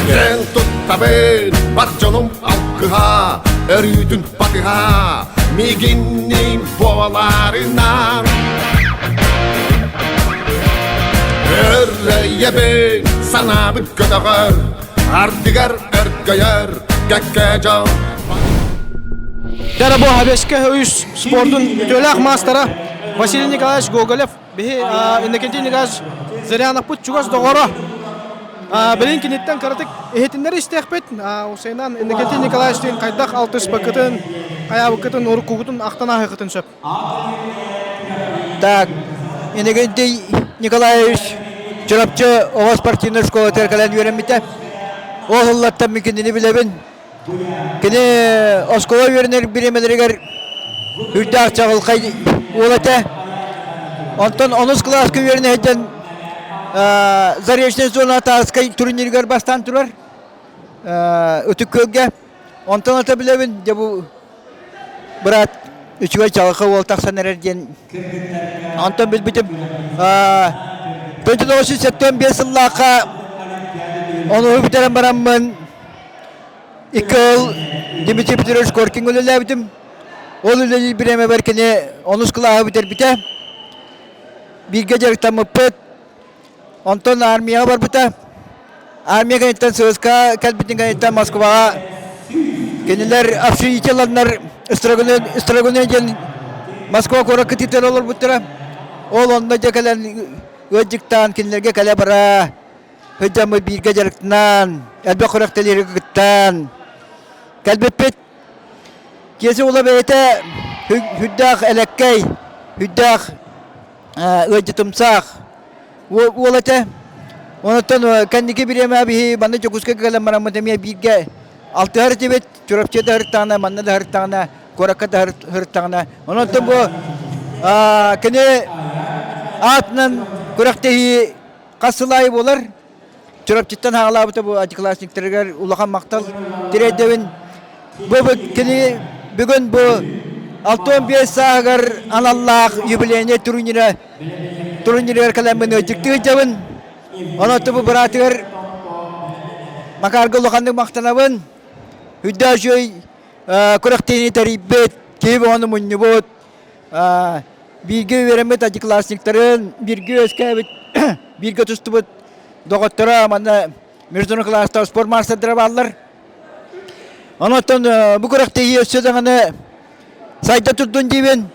Күн туттабын, бар дьонум алгыһа, өрүүтүн батыһа, миигинниин буоларынан. Өрөйөбүн, санаабыт көтөҕөр, ардыгар өргөйөр, кэккэ дьон. Дара бу Хабешка үс спордун үтүөлээх маастара Василий Николаевич Гоголев биһи Иннокентий Николаевич Зыряновпыт чугас доҕоро. Билин киниттэн кыратык иһитиннэри истиэхпит. Усайынан Иннокентий Николаевичтыын хайдах алтыспаккытын, хайаабыккытын, уруккугутун ахтан ааһыаххытын сөп. Так, Иннокентий Николаевич Чурапчы оҕо спортивнай школатыгар кэлэн үөрэммитэ. Ол ыллаттан мин кинини билэбин. Кини оскуола үөрэнэр бириэмэлэригэр үрдээх чаҕылхай уол этэ. Онтон онус кылааска үөрэнэ сылдьан Заречная зона Тааскай турнирыгар бастаан турар Ытык Күөлгэ. Онтон ата билэбин, дьэ бу быраат үчүгэй чаҕылхай уол тахсан эрэр диэн. Онтон билбитим 1975 сыллаахха ону бүтэрэн бараммын Икки ыл Дмитрий Петрович Коркин үлэлээбитим. Ол үлэлиир бириэмэбэр кини онус кылааһы бүтэрбитэ. Бииргэ дьарыктаммыппыт. Онтон армияҕа барбыта. Армия кэнниттэн ССК кэлбитин кэнниттэн Москваҕа кинилэр общежитиеларнар Строгуне диэн Москва куоракка кытыытыгар олорбуттара. Ол онно дьэ кэлэн ыалдьыктаан кинилэргэ кэлэ-бара Сылдьаммыт бииргэ дьарыктаан, элбэх күрэхтэһиилэргэ кыттан кэлбиппит. Киэсэ уола бэйэтэ сүрдээх элэккэй, сүрдээх ыалдьытымсаах уол этэ. Онтон кэнники бириэмэ биһи манна Дьокуускайга кэлэн бараммыт эмиэ бииргэ алтыһар этибит. Чурапчы да сырыттаҕына, манна да сырыттаҕына, куоракка да сырыттаҕына. Онон бу кини аатынан күрэхтэһии Хас сыл аайы буолар. Чурапчыттан хаалаабыта бу одноклассниктарыгар улахан махтал тириэрдэбин. Бу кини бүгүн бу 65 сааһыгар аналлаах юбилейнай турнира турнирыгар кэлэммин ыалдьыктыы сылдьабын. Онон бу быраатыгар Макарга улаханнык махтанабын. Үрдээх үчүгэй күрэхтэһиини тэрийбит, киһи бөҕөнү мунньубут, Бииргэ үөрэммит одноклассниктарын, бииргэ үөскээбит, бииргэ тустубут доҕотторо манна международный класстаах спорт маастардара бааллар. Онон бу күрэхтэһии өссө даҕаны сайда турдун диибин.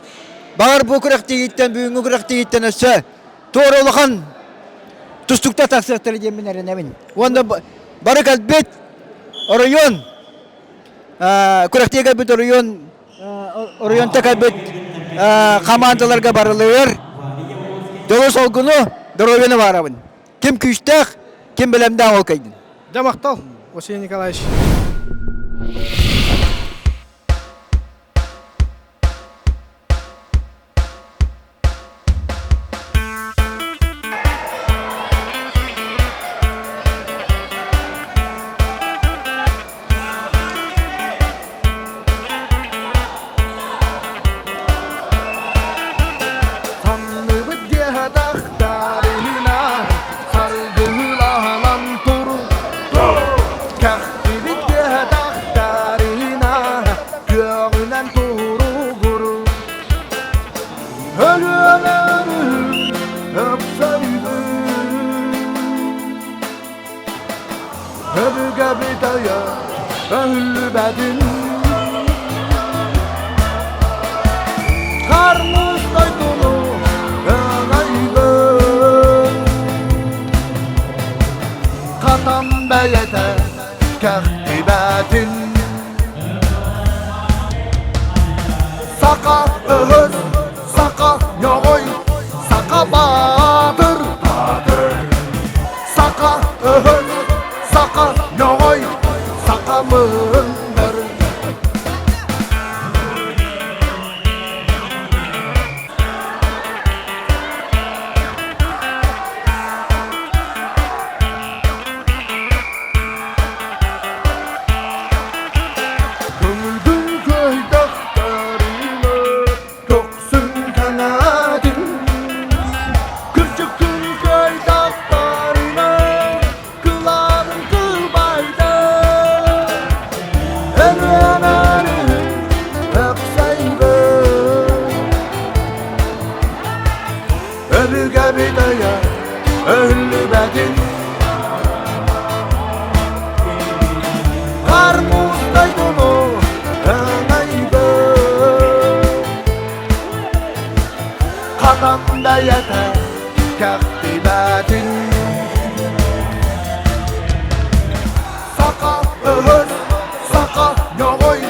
Баҕар бу күрэхтэһииттэн, бүгүҥҥү күрэхтэһииттэн өссө туора улахан тустуктар тахсыахтара диэммин эрэнэбин. Уонна бары кэлбит оройуон күрэхтэһии кэлбит оройуон оройуонта кэлбит хамаандаларга барылыгар дьолу-солгуну, доруобуйаны баарабын. Ким күүстээх, ким бэлэмнээх ол кэйдин. Дьэ махтал, Василий Николаевич. Санныбыт диэхэтахтарына саргылаһан туру Кэхтибит диэхэтахтарына күөҕүнэн туругуру Өлүөлөрүм өпсөйбүт Өбүгэбит өйө өһүллүбэтин Хармыс дойдуну өҥөйбүт Хатан бэйэтэ кэхтибэтин Саха өһөс, саха ньоҕой, саха баатыр. Саха өһөс. Өбүгэбит өйө өһүллүбэтин Кармуз дойдуну өҥөйбөт Хатан бэйэтэ кэхтибэтин Саха өһөс, саха ньоҕой,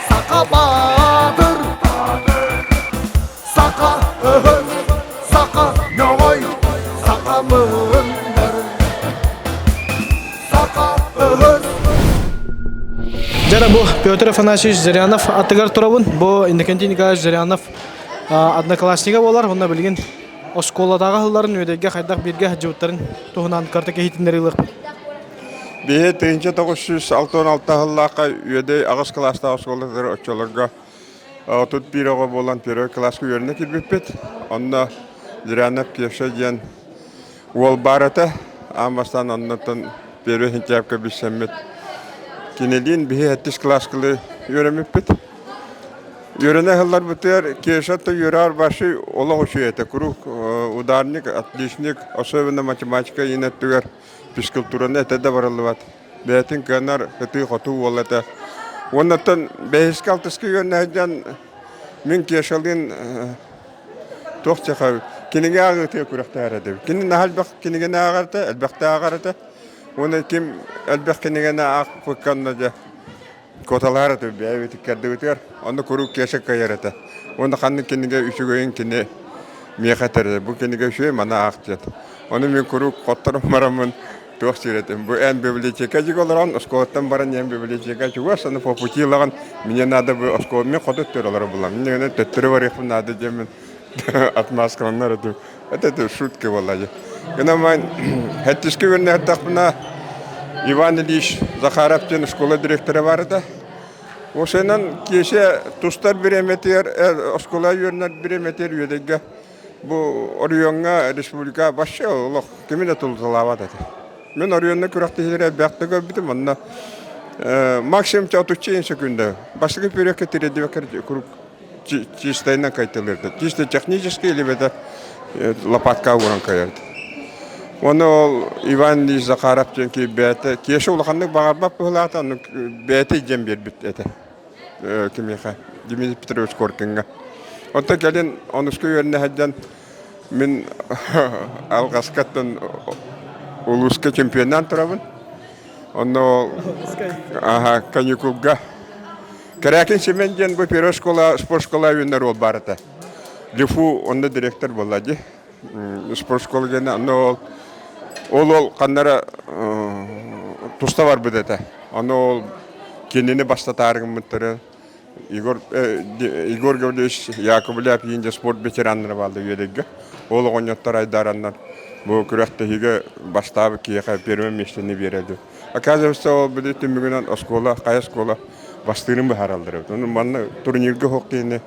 саха баатыр Саха өһөс, саха ньоҕой, саха мындыр Саха өһөс Дьара бу Петр Афанасьевич Зырянов атыгар турабын. Бу Иннокентий Николаевич Зырянов одноклассника буолар. Онно билигин оскуолатааҕы сылларын үөдэйгэ хайдах бииргэ сылдьыбыттарын туһунан карта кэһиитиннэри ылыахпыт. Биһи 1966 сыллаахха Үөдэй аҕыс кылаастаах оскуолатыгар оччолорго 31 оҕо буолан первый кылааска үөрэнэ киирбиппит. Онно Зырянов Кеша диэн уол баар этэ. Аан бастаан оннуттан первый сентябрьга билсэммит. Кинилиин биһи сэттис кылааскылыы үөрэммиппит. Үөрэнэ сылларбытыгар Кеша то үөрэҕэр вообще олох үчүгэй этэ. Куруук ударник, отличник, особенно математика иин өттүгэр физкультураны этэ да барыллыбат. Бэйэтин кыанар ытыы-хотуу уол этэ. Уоннаттан бэһискэ алтыска үөрэнэ сылдьан мин Кешалыын туох чаха кинигэ ааҕыытыгар күрэхтэһэр этим. Кини наһаа элбэх кинигэни ааҕар этэ, элбэхтэ ааҕар этэ. Уонна ким элбэх кинигэни аахпыкканна дьэ куоталаһар этэ бэйэбит иккэрдибитигэр. Онно куруук Кеша кыайар этэ. Уонна ханнык кинигэ үчүгэйин кини миэхэ этэр этэ. Бу кинигэ үчүгэй, маны аах диэн. Ону мин куруук хотторон бараммын туох диир этим. Бу эн библиотека дьигэ олорон, оскуолаттан баран эн библиотека чугас, аны по пути ылаҕын, мне надо бы оскуола, мин хоту өттүгэр олоро булам. Мин төттөрү барыахпын наада диэммин отмазкаланар этим. Это это шутка была. Гынан хэттиске үөрэнэхтэхпинэ Иван Ильич Захаров диэн школа директора бар этэ. Осенан киэсэ тустар бириэмэтигэр, оскуола үөрэнэр бириэмэтигэр үөдэйгэ бу оройуоҥҥа республика вообще олох кими да тулуталаабат этэ. Мин оройуонна күрэхтэһиилэри элбэхтик көрбүтүм, онно максимум отучча секунда. Бастакы периодка тириэрдибэккэ куруук чистайынан кайталыырда. Чисто технически или это лопатка ууран кайарда. Оны ол Иван Ильич Захаров диэн киһи бэйэтэ Кеша улаханнык баҕарбат быһыылаата, ону бэйэтэ илдьэн биэрбит этэ кимиэхэ Дмитрий Петрович Коркиҥҥа. Оттон кэлин онуска үөрэнэ сылдьан мин алҕаскаттан улууска чемпионнаан турабын. Онно ол аха каникулга Кэрээкин Семен диэн бу первая школа спорт школа үүнэр уол баар этэ. Лифу онно директор буолла дии. Спорт школа диэн онно ол ол ол ханнара туста барбыт этэ. Ону ол кинини бастатаары гыммыттары Егор Егор Гаврильевич Яковлев иинде спорт ветераннара баалла үөдэггэ. Ол оҕонньоттор айдаараннар бу күрэхтэһиигэ бастаабыт киһиэхэ первое миэстэни биэрэллэр. Оказывается, ол били түмүгүнэн оскуола, хайа оскуола бастыырын быһаараллар эбит. Ону манна турнирга суох киһини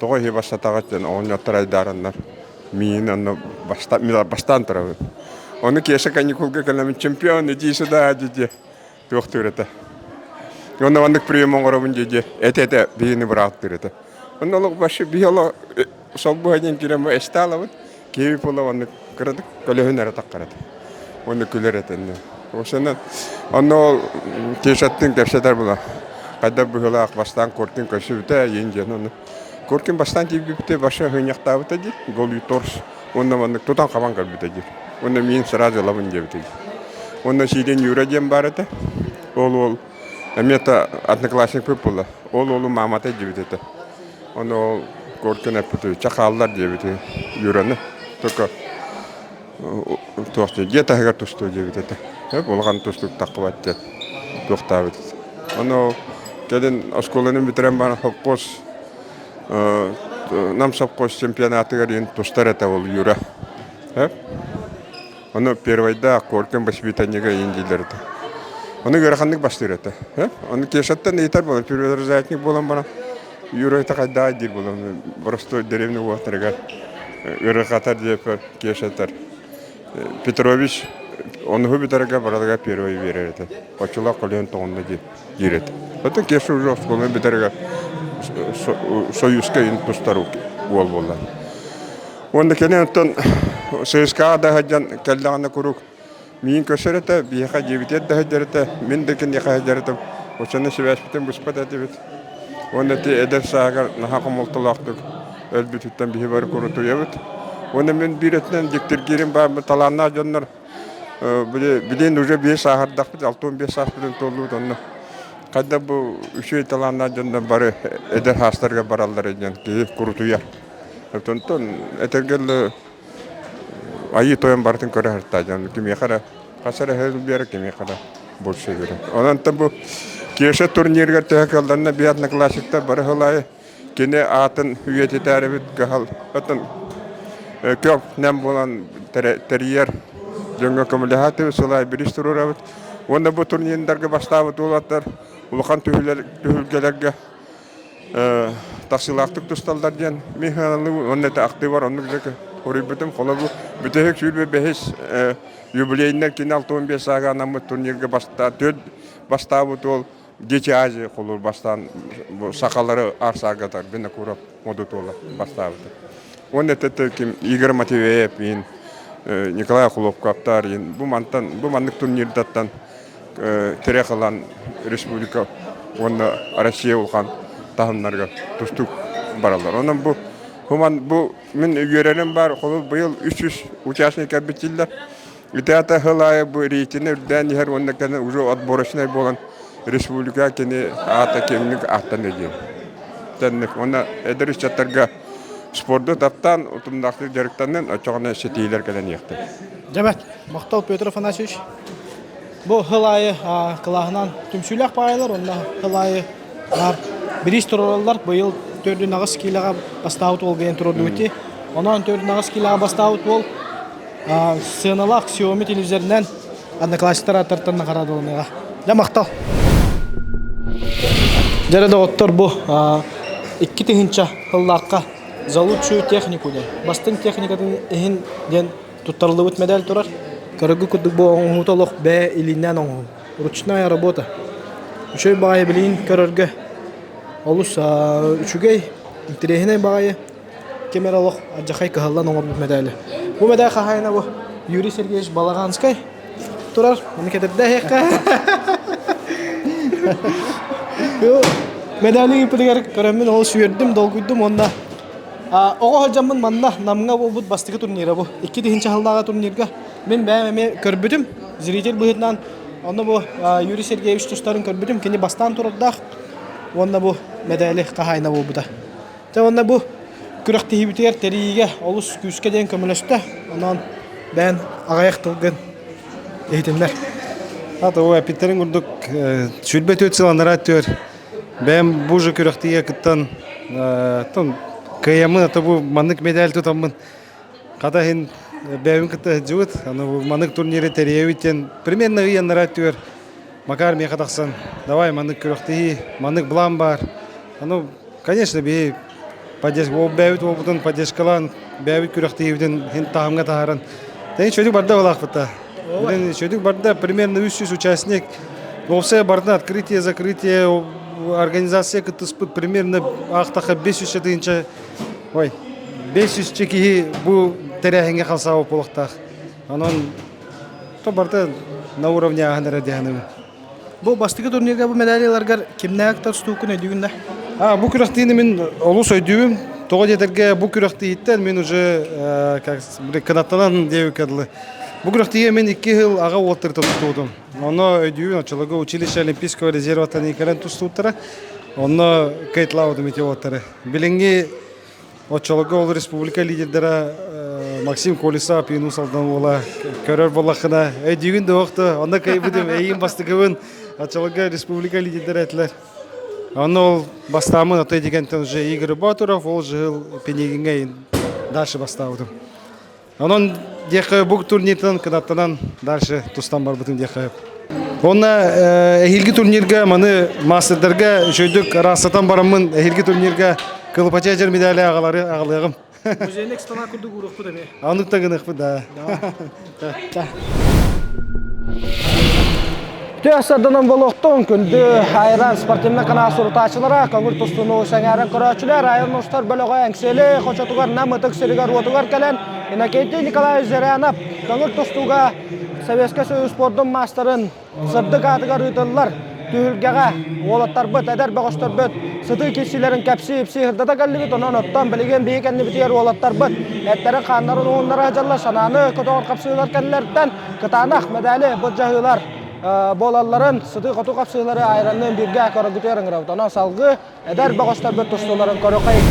тоҕо иһи бастатаҕыт диэн оҕонньоттор айдаараннар миин онно бастаан турабын. Ону Кеша каникулга кэлэмин чемпион иди сюда дии туохтуур этэ. Онно маннык прием оҥоробун дии дии этэ-этэ биһини бырааттыыр этэ. Онно олох вообще биһи олох солбуһа диэн киирэн эстаалабыт. Киһи буола оннук кыратык көлөһүн эрэ таххар этэ. Уонна күлэр этэ иннэ. Осенан онно ол Кешаттыын кэпсэтэр була. Хайдах быһыылаах бастаан Коркин көрсүбүтэ иин диэн онно. Коркин бастаан тиийбиппитэ баша хынньахтаабыта дии. Голый торс. Уонна маннык тутан хабан көрбүтэ дии. Уонна миин сразу ылабын диэбитэ дии. Уонна Сиидэн Юра диэн баар этэ. Ол уол эмиэ это одноклассникпыт буолла. Ол уолу маамата диэбит этэ. Ону ол Коркин эппит чэ хааллар диэбит Юраны. Только туох дьиэ таһыгар тустуу диэбит этэ. Улахан тустуук таххыбат диэн туохтаабыт. Ону кэлин оскуоланы бүтэрэн баран совхоз Нам совхоз чемпионатыгар иһин тустар этэ ол Юра. Ону первойда Коркин воспитаннига иһин дииллэр этэ. Ону ыараханнык бастыыр этэ. Ону Кешаттан ыйытар буолан, перворазрядник буолан баран, Юра это хайдаа диир буолан, простой деревня уолаттарыгар ыарырҕатар диэппэр Кешатар Петрович онуһу бүтэргэ барарыгар первый биэрэр этэ. Оччолоох көлөһүн тоҕунна диир этэ. Оттон Кеша уже оскуоланы бүтэргэ Союзка тустар уол буолла. Уонна кини оттон ЦСКА да сылдьан кэллэҕинэ куруук миигин көрсөр этэ, биһиэхэ дьиэбитигэр да сылдьар этэ, мин да киниэхэ сылдьар этим. Оччону сибээспитин быспат этибит. Уонна ити эдэр сааһыгар наһаа хомолтолоохтук өлбүтүттэн биһи бары курутуйабыт. Уонна мин биир өттүнэн дьиктиргиирим баар талааннаах дьоннор билигин уже биэс сааһырдахпыт, 65 сааспытын туоллубут онно хайда бу үчүгэй талааннаах дьоннор бары эдэр саастарга бараллар диэн киһи курутуйар. Онтон этэргэ дылы айыы тойон барытын көрө сырта дьон кимиэхэ эрэ хас эрэ сыл биэрэр кимиэхэ эрэ больше биэрэр. Онон бу Кеша турнирыгар төһө кыалларына биир одноклассниктар бары сыл аайы кини аатын үйэтитээрибит кыһал отон көп нэм буолан тэрийэр дьоҥҥо көмөлөһөөтүбүт сыл аайы бириис туруорабыт. Уонна бу турнирдарга бастаабыт уолаттар улахан түһүлгэлэргэ тахсыылаахтык тусталлар диэн мин сыаналыыбын уонна ити ахтыыбар оннук дьэ хоруйбутум. Холобур, бүтэһик 25 юбилейнай кини 65 саага анаммыт турнирга бастаан төрт бастаабыт уол Дети Азии холуур бастаан сахалары арсаагатар Винокуров модутуола бастаабыта. Уонна это ким Игорь Матвеев иин Николай Хлопковтар иин бу мантан бу маннык турнирдаттан тирэх ылан республика уонна Россия улахан таһымнарыгар тустуук бараллар. Онон бу хуман бу мин үөрэрим бар холобур быйыл 300 участник кэлбит дииллэр. Ити аата сыл аайы бу рейтинэ үрдээн иһэр уонна кэлин уже отборочнай буолан республика кини аата киэҥник ааттана диэн. Тэнник уонна эдэр ыччаттарга спорду таптаан утумнаахтык дьарыктаннын оччоҕуна ситиһиилэр кэлэн иһиэхтэр. Дьэбэт, махтал Петр Афанасьевич. Бу сыл аайы кылааһынан түмсүүлээх баайалар уонна сыл аайы наар бириис туруораллар. Быйыл 4-8 киилэҕэ бастаабыт уол диэн туруордубут. Онон 4-8 киилэҕэ бастаабыт уол сыаналаах Xiaomi телевизорынан одноклассниктар ааттартан наҕараадаланыаҕа. Дьэ махтал. Дьэ доҕоттор бу 2000 сыллаахха за лучшую технику диэн бастыҥ техникатын иһин диэн туттарыллыбыт медаль турар. Көрөргө курдук бу оҥоһуута олох бэйэ илииннээн оҥоһуу. Ручная работа. Үчүгэй баҕайы билигин көрөргө олус үчүгэй, интэриэһинэй баҕайы. Ким эрэ олох алдьархай кыһаллан оҥорбут мэдээлэ. Бу мэдээл хаһаайына бу Юрий Сергеевич Балаганскай турар. Маны кэтэрдэ эһиэххэ. Мэдээли ыыппытыгар көрөммүн олус үөрдүм, долгуйдум уонна оҕо сылдьаммын манна Намҥа буолбут бастакы турнира бу. 2000 сыллааҕы турнирга мин бэйэм эмиэ көрбүтүм. Зритель быһыытынан онно бу Юрий Сергеевич тустарын көрбүтүм. Кини бастаан турардаах уонна бу мэдээли хаһаайына буолбута. Дьэ уонна бу күрэхтэһиибитигэр тэрийиигэ олус күүскэ диэн көмөлөстө. Онон бэйэн аҕыйах тылгын иһитиннэр. Ата ол эппиттерин курдук 24 сыл анараа өттүгэр бэйэм бу же күрэхтиигэ кыттан кыайаммын ата бу маннык медаль тутаммын хата иһин бэйэбин кытта сылдьыбыт аны бу маннык турниры тэрийэбит диэн примерно ый анараа өттүгэр Макар миэхэ тахсан давай маннык күрэхтэһии маннык план баар аны Конечно, биһи бэйэбит уолбутун поддержкалаан, бэйэбит күрэхтэһиибитин иһин таһымҥа таһааран. Тэн чөдүк барда балаахпыта. Чөдүк барда примерно 300 участник. Уопсай барда открытие, закрытие, организация кыттыспыт примерно аахтаха 500 тыһыынча ой 500 киһи бу тэрээһиҥҥэ халсаабыт буолуохтаах. Онон то барыта на уровне ааһан эрэ диэханыбын. Бу бастакы турнирга бу медалияларгар кимнээх тустууккун өйдүүгүн да? А, бу күрэхтиини мин олус өйдүүбүн. Тоҕо диэтэргэ бу күрэхтииттэн мин уже как кынаттанан диэбиккэ дылы. Бу күрэхтиигэ мин икки сыл аҕа уолаттары тустубутум. Онно өйдүүбүн оччолорго училище Олимпийского резерваттан кэлэн тустубуттара. Онно кыайталаабытым ити уолаттары. Билиҥҥи Оччолорго ол республика лидердара Максим Колесов, Юнус Алдан уола көрөр буоллаххына, өйдүүгүн да да, онно кыайбытым, эйиин бастакыбын. Оччолорго республика лидердара этилэр. Онно ол бастааммын отой дигэнтэн уже Игорь Батуров, ол жыл Пенегиҥҥэ дальше бастаабытым. Онон диэххэ бу турниртан кынаттанан дальше тустан барбытым диэххэ. Онно эһиилги турнирга маны мастердарга үчүгдүк араастатан бараммын эһиилги турнирга кылыпача медали аҕалары аҕалыаҕым. Музейный экспонат курдук уруохпут эмиэ. Оннук да гыныахпыт да. Да. Үтүө сарданан болуохтун күндү Айран спортивнай канал сурутааччылара, көҥүл тустууну сэҥээрэн көрөөччүлэр, айан устар бөлөҕө Эҥсиэли хочотугар Нам ытык сиригэр-уотугар кэлэн Иннокентий Николаевич Зырянов көҥүл тустууга Советскай Союз спордун маастарын сырдык аатыгар ыытыллар түһүлгэҕэ уолаттарбыт, эдэр бөҕөстөрбүт сытыы киирсиилэрин кэпсии-ипсии сырдата кэллибит. Онон оттон билигин биһиги кэннибитигэр уолаттарбыт эттэрин-хааннарын уһуннара сылдьаллар, санааны көтөҕөр хапсыылар кэннилэриттэн кытаанах мэдээли былдьаһыылар буолалларын, сытыы-хотуу хапсыылары айранныын бииргэ көрөргүтүгэр ыҥырабыт. Онон салгыы эдэр бөҕөстөрбүт тустууларын көрүөххэйиҥ.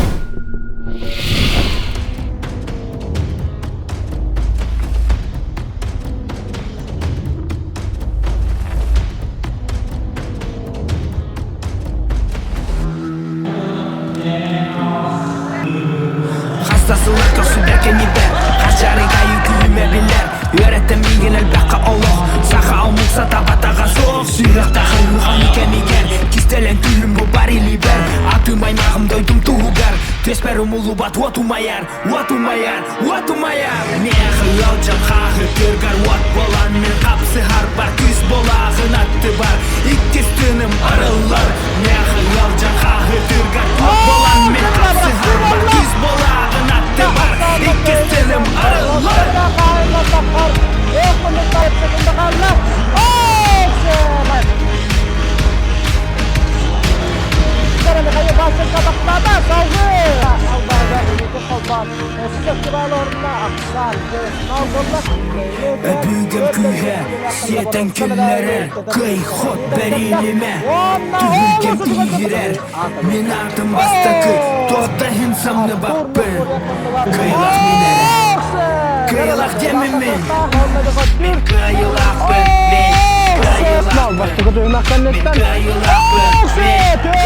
Хаста сыллар көрсүбэ кэннибэр Хачарыгайы күүмэ билэр Үөрэттэ миигин элбэххэ олох Саха омук сатабатаҕа суох Сүһүөхтээх ыһыаханы кэмигэр Кистэлэҥ күүһүм бу бар илиибэр Атым аймаҕым дойдум туһугар Түөспэр умуллубат уот умайар Уот умайар, уот умайар Миэхэ ыалдьан хааһы тыыргар уот буолан Мин хапсыһарбар күүс буолааҕын аттыбар Иккис тыыным арыллар Миэхэ ыалдьан хааһы тыыргар уот буолан Мин хапсыһарбар күүс буолааҕын аттыбар Иккис тыыным арыллар Өбүгэм күүһэ сиэтэн киллэрэр Кый-хот бэринимэ Түһүлгэм тииһирэр Мин аатым бастакы Туох да иһин самныбаппын Кыайылаах мин эрэ Кыайылаах диэммин мин Мин кыайылаахпын Мин кыайылаахпын Мин кыайылаахпын Мин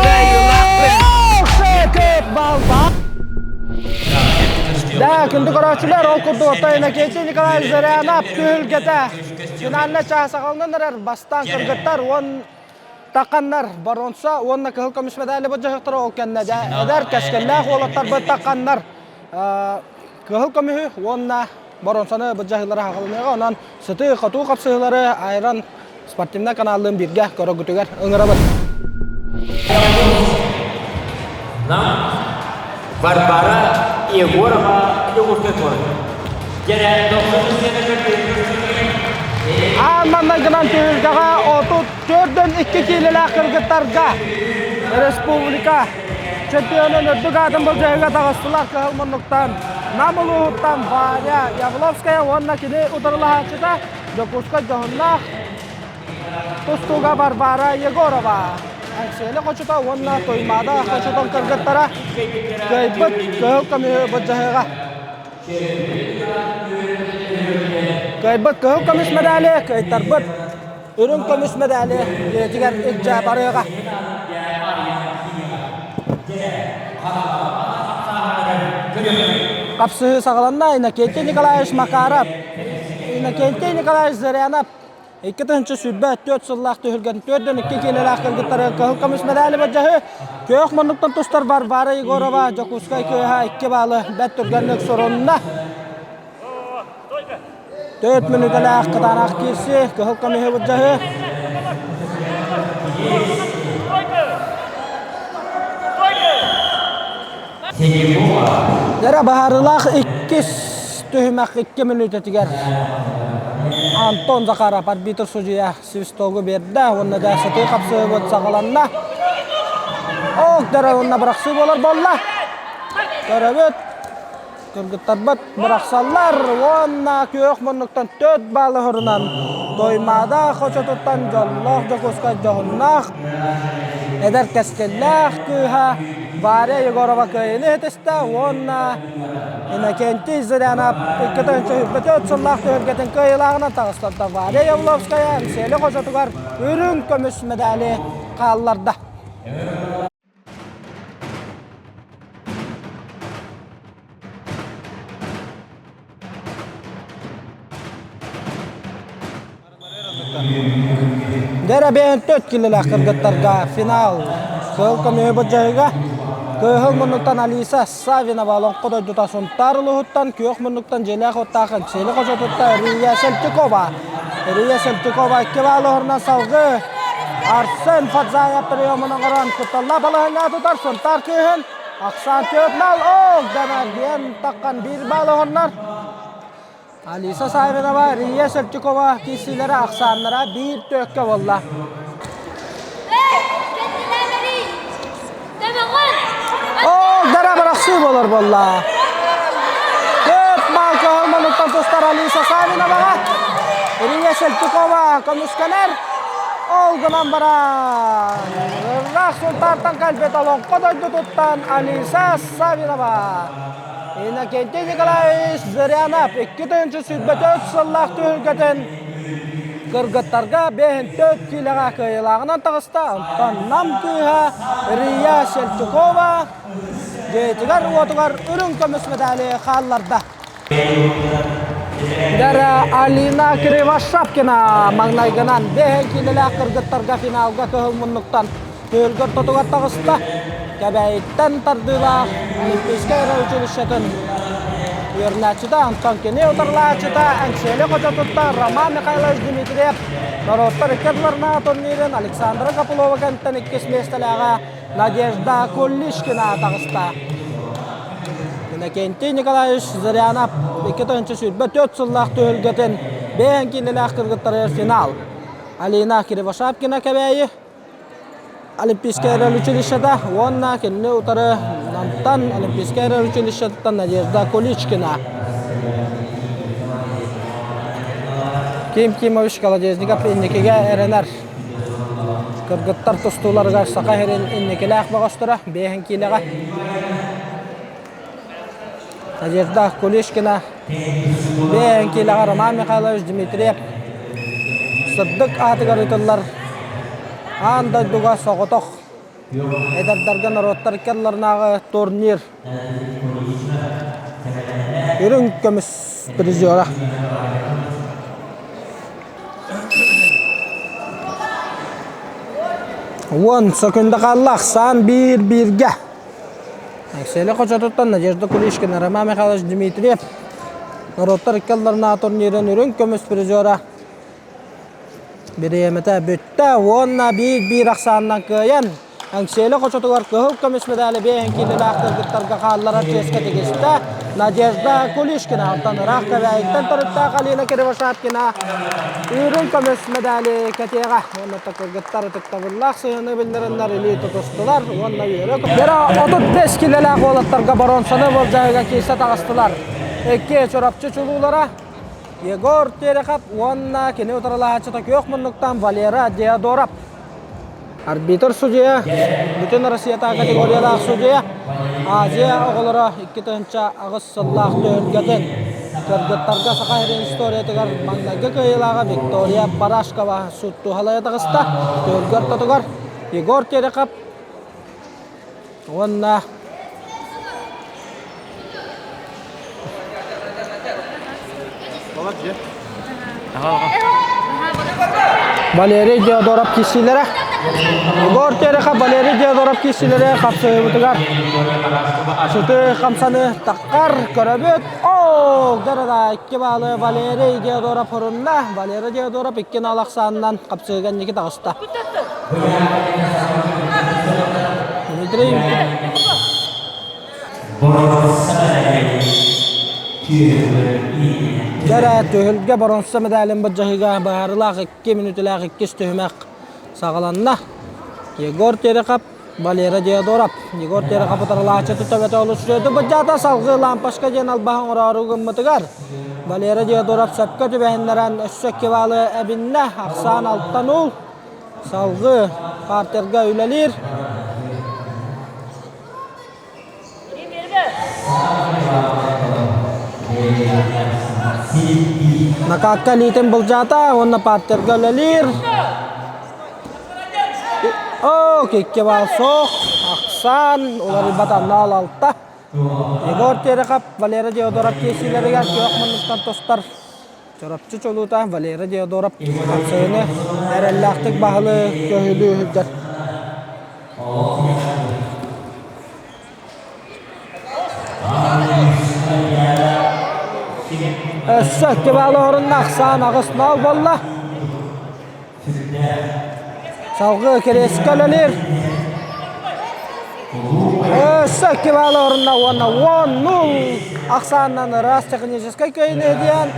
кыайылаахпын Да, күндү көрөөччүлэр, ол курдук оттон Иннокентий Николаевич Зырянов түһүлгэтэ финальнай чаас аҕалынан эрэр бастаан кыргыттар уон тахханнар боруонса уонна кыһыл көмүс медали былдьаһыктара ол кэннэ дьэ эдэр кэскиллээх уолаттарбыт тахханнар кыһыл көмүһү уонна боруонсаны былдьаһыылара аҕалыныаҕа онон сытыы хотуу хапсыһыылары айран спортивнай каналлыын бииргэ көрөргүтүгэр ыҥырабыт. Варвара Егорова Дьокуускай куорат. Дьэрэ Аан маҥнайгынан түһүлгэҕэ 34-төн 2 киилэлээх кыргыттарга республика чемпионун үрдүк аатын былдьаһыыга таҕыстылар кыһыл муннуктан Нам улууһуттан Варя Явловская уонна кини утарылаһааччыта Дьокуускай дьоһуннаах тустууга Варвара Егорова. Эҥсиэли хочото уонна Туймаада хочотун кыргыттара кыайбыт кыһыл көмүһү былдьаһыыга. Кыайбыт кыһыл көмүс медали, кыайтарбыт үрүҥ көмүс медали дьиэтигэр илдьэ барыаҕа. Хапсыһыы саҕаланна Иннокентий Николаевич Макаров Иннокентий Николаевич Зырянов 2024 сыллаах түһүлгэн 4-2 киилэлээх кыргыттары кыһыл көмүс медали былдьаһыы күөх муннуктан тустар Варвара Егорова Дьокуускай кыыһа 2 баалы бэрт түргэнник сурунна. 4 мүнүүтэлээх кытаанах киирсии кыһыл көмүһү былдьаһыы. Дэрэ баһаарылаах иккис түһүмэх икки мүнүүтэтигэр Антон Захаров арбитр судьуйа свистогу биэрдэ уонна да сытыы хапсыһыбыт саҕаланна. Ок дэрэ уонна бырахсыы буолар буолла. Көрөбүт. Кыргыттарбыт бырахсаллар уонна күөх муннуктан төрт баалы хорунан Тоймаада хочотуттан дьоллоох Дьокуускай дьоһуннаах эдэр кэскиллээх кыыһа Варя Егорова кыайыыны иһитистэ уонна Иннокентий Зырянов 2024 сыллаах түһүлгэтин кыайыылааҕынан таҕыстарда. Варя Явловская Эҥсиэли хочотугар үрүҥ көмүс медали хаалларда. Дэрэ бэйэн төрт килилээх кыргыттарга финал сыл көмүһү былдьаһыыга. Кыһыл муннуктан Алиса Савинова Олоҥхо дойдута Сунтаар улууһуттан, күөх муннуктан дьиэлээх уоттаах Эҥсиэли хочотуттан Рия Сельтюкова. Рия Сельтюкова икки баалы оһорунан салгыы Арсен Фадзаев приемун оҥорон кутталлаах балаһыанньаҕа тутар Сунтаар кыыһын Ахсаан 4-0 ол дэнэр таххан биир баал оһорунар. Алиса Савинова, Рия Сельтюкова киирсиилэрэ ахсааннара биир түөккэ буолла. Ол дара бырахсыы болор буолла. Төрт баал көһөрмөнүттэн тустар Алиса Савиноваҕа Рия Сельтюкова көмүскэнэр. Ол гынан баран ыраах Сунтаартан кэлбит Олоҥхо дойдутуттан Алиса Савинова Иннокентий Николаевич Зырянов 2024 сыллаах түһүлгэтин кыргыттарга 54 киилэҕэ кыайыылааҕынан таҕыста. Онтон Нам кыыһа Рия Сельтюкова дьиэтигэр-уотугар үрүҥ көмүс медали хаалларда. Дара Алина Кривошапкина маҥнайгынан 5 киилэлээх кыргыттарга финалга кыһыл муннуктан Түһүлгэ ортотугар таҕыста. Кэбээйиттэн тардыылаах Олимпийскай училищетын үөрэнээччитэ Антон кини утарылааччыта Эҥсиэли хочотуттан Роман Михайлович Дмитриев норуоттар икки ардыларынааҕы турнирын Александра Копылова кэнниттэн иккис миэстэлээҕэ Надежда Куллишкина таҕыста. Иннокентий Николаевич Зырянов 2024 сыллаах түһүлгэтин бэйэн киинэлээх кыргыттарыгар финал. Алина Кривошапкина Кэбээйи Олимпийскай эрэл училищета уонна кинини утары Намтан Олимпийскай эрэл училищетыттан Надежда Куличкина. Ким Кимович Колодезников инникигэ эрэнэр. Кыргыттар тустууларыгар Саха сирин инникилээх бөҕөстөрө биэһин киилэҕэ. Надежда Куличкина биэһин киилэҕэ Роман Михайлович Дмитриев сырдык аатыгар ыытыллар аан дойдуга соҕотох эдэрдэргэ норуоттар иккиалларынааҕы турнир үрүҥ көмүс призера. Уон сөкүндэ хаалла ахсаан биир бииргэ. Эксели хочотуттан Надежда Кулишкина, Роман Михайлович Дмитриев норуоттар икки ардыларынааҕы турнирын үрүҥ көмүс призера бириэмэтэ бүттэ уонна биир-биир ахсаанынан кыайан Эҥсиэли хочотугар кыһыл көмүс медали биэһин киилэлээх кыргыттарга хаалларар чиэскэ тигистэ Надежда Кулишкина, оттон ыраах Кэбээйиттэн төрүттээх Алина Кривошапкина үрүҥ көмүс медали кэтиэҕэ. Уонна кыргыттар ытыктабыллаах сыһыаны биллэрэннэр илии тутустулар уонна үөрэ 35 килэлээх уолаттарга боруонсаны былдьаһыыга киирсэ таҕыстылар. Икки Чурапчы чулуулара Егор Терехов уонна кини утарылаһааччыта күөх муннуктан Валера Диодоров. Арбитр судьуйа, бүтүн Россиятааҕы категориялаах судьуйа, Азия оҕолоро 2008 сыллаах түһүлгэтин кыргыттарга Саха сирин историятыгар маҥнайгы кыайыылааҕа Виктория Барашкова сууттуһалайа таҕыста. Түһүлгэ ортотугар Егор Терехов уонна Валерий Диодоров киирсиилэрэ. Егор Терехов, Валерий Диодоров киирсиилэрэ хапсыһыыбытыгар сытыы хамсаны таххар көрөбүт. Оо, дара икки баалы Валерий Диодоров хорунна. Валерий Диодоров икки нал ахсаанынан хапсыһыыга инники таҕыста. Дмитрий Дьэрэ түһүлгэ боронса медалин былдьаһыыга быһаарыылаах икки мүнүүтэлээх иккис түһүмэх саҕаланна. Егор Терехов, Валера Диодоров. Егор Терехов утарылааччы төбөтө олус үчүгэйдик былдьаата. Салгыы лампочка диэн албаһы оҥороору гыммытыгар Валера Диодоров сөпкө түбэһиннэрэн өссө икки баалы эбиннэ. Ахсаан алтан уул. Салгыы партерга үлэлиир. Накакка илиитин былдьаата уонна партерга үлэлиир. О, икки баал суох. Ахсаан уларыйбат анал алта. Егор Терехов, Валера Диодоров киирсиилэригэр күөх муннуктан тустар Чурапчы чулуута Валера Диодоров хамсыыны эрэллээхтик баһылыы көһүлүү сылдьар. Өссө икки баалы орунна ахсаан 8-0 буолла. Салгыы Кириэскэ үлэлиир. Өссө 2 баалы орунна уонна 10-0 ахсаанынан ыраас техническэй кыайыыны диэн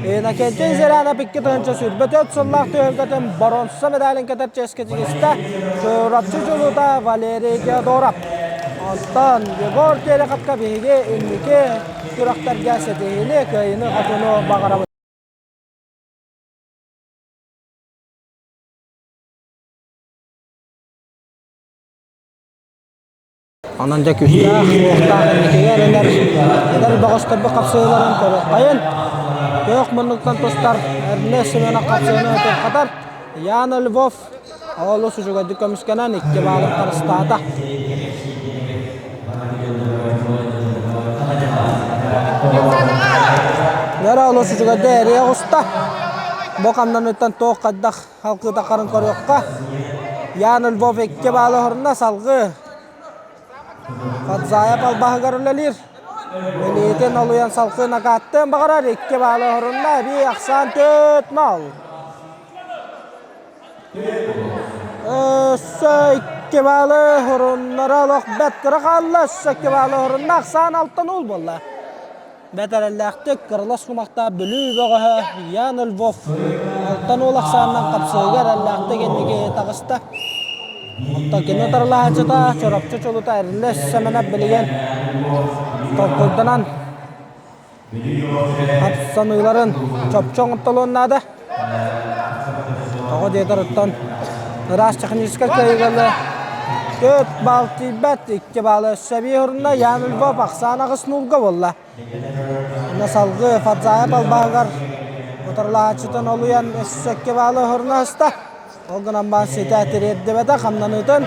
Иннокентий Зырянов 2024 сыллаах түһүлгэтин боруонса медалин кэтэр чиэскэ тигистэ Чурапчы дьулуута Валерий Теодоров. Онтон Егор Тереховка биһиги инники күрэхтэргэ ситиһиини, кыайыыны-хотууну баҕарабыт. Онон дьэ күүстээх, уохтаах инникигэ эрэнэр эдэр бөҕөстөрбүт хапсыһыыларын көрүөххэйин. Күөх муннуктан тустар Эрнест Семенов хапсыһыыны ытырхатар. Яна Львов олус үчүгэйдик көмүскэнэн 2 баалын харыстаата. Нера олус үчүгэйдик эрийэ оҕуста. Бу хамнаныттан туох хайдах халкыытаххарын көрүөххэ. Ян Львов 2 баалы оһорунна салгыы Фадзаев албаһыгар үлэлиир. Мэлиитин олуйан салгыы накааттыан баҕарар 2 баалы оһорунна эбии ахсаан 4-0. Өссө 2 баалы оһоруннара олох бэрт кыра хаалла. Өссө 2 баалы оһорунна ахсаан 6-0 буолла. Бэтэрэллээхтик кырылас кумахтаах Бүлүү бөҕөһө Ян Львов 6-0 ахсаанынан хапсыыга эрэллээхтик инники таҕыста. Оттон кини утарылаһааччыта Чурапчы чулута Эрилэс Сэмэнэп билигин толкуйданан хапсаныыларын чопчу оҥортолуон наада. Тоҕо диэтэр оттон ыраас техническэй кыайыыга 4 баал тиийбэт, 2 баалы өссө эбии уһурунна Ян Львов ахсаан 8-0-га буолла. Онно салгыы Фадзаев албаһыгар утарылаһааччытын олуйан өссө 2 баалы уһуруна аста. Ол гынан баран ситэ тириэрдибэтэ хамнаныытын.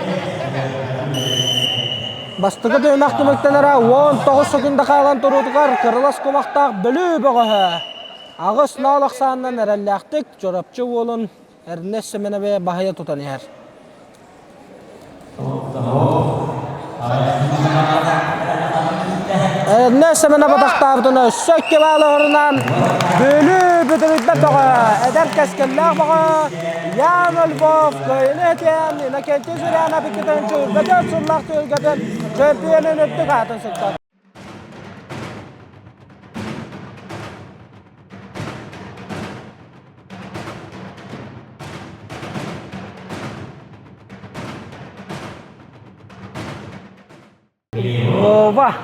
Бастакы түһүмэх түмүктэнэрэ 19 секунда хаалан туруутугар кырылас кумахтаах Бүлүү бөҕөһө 8-0 ахсаанынан эрэллээхтик Чурапчы уолун Эрнест Семеновы баһыйа тутан иһэр. Эрнест Семенов атахтаабытын өссө 2 баалы оһорунан Бүлүү бүтүрүйбэт бөҕө, эдэр кэскиллээх бөҕө Ян Львов кыайыыны этиэн Иннокентий Зырянов 2024 сыллаах түһүлгэтин чөмпүйүөнүн үрдүк аатын сүктэр. Вова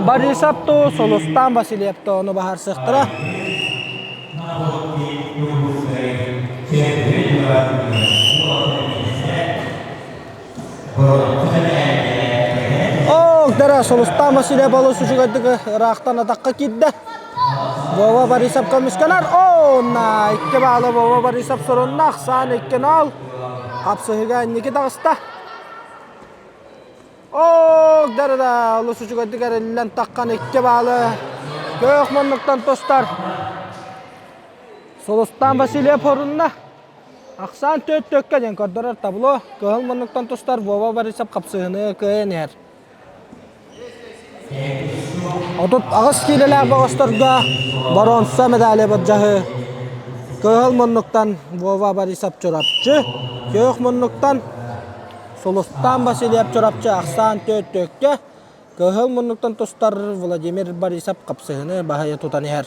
Борисов ту Сулустан Васильев ону баһарсыахтара. Оо, Сулустан Васильев олус үчүгэйдик ыраахтан атахха киирдэ. Вова Борисов көмүскэнэр. Оо, 2 баалы Вова Борисов сурунна. Ахсаан 2-0. Хапсыһыга инники таҕыста. Оо, да олус үчүгэйдик эриллэн таххан 2 баалы күөх муннуктан тустар. Сулустан Васильев орунна. Ахсаан 4-4-кө диэн көрдөрөр табло. Кыһыл муннуктан тустар Вова Борисов хапсыһыны кыайан иһэр. 38 киилэлээх бөҕөстөргө боруонса медали былдьаһыы. Кыһыл муннуктан Вова Борисов Чурапчы, күөх муннуктан Сулустаан Васильев Чурапчы ахсаан 4-4-кө, кыһыл муннуктан тустар Владимир Борисов хапсыһыны баһыйа тутан иһэр.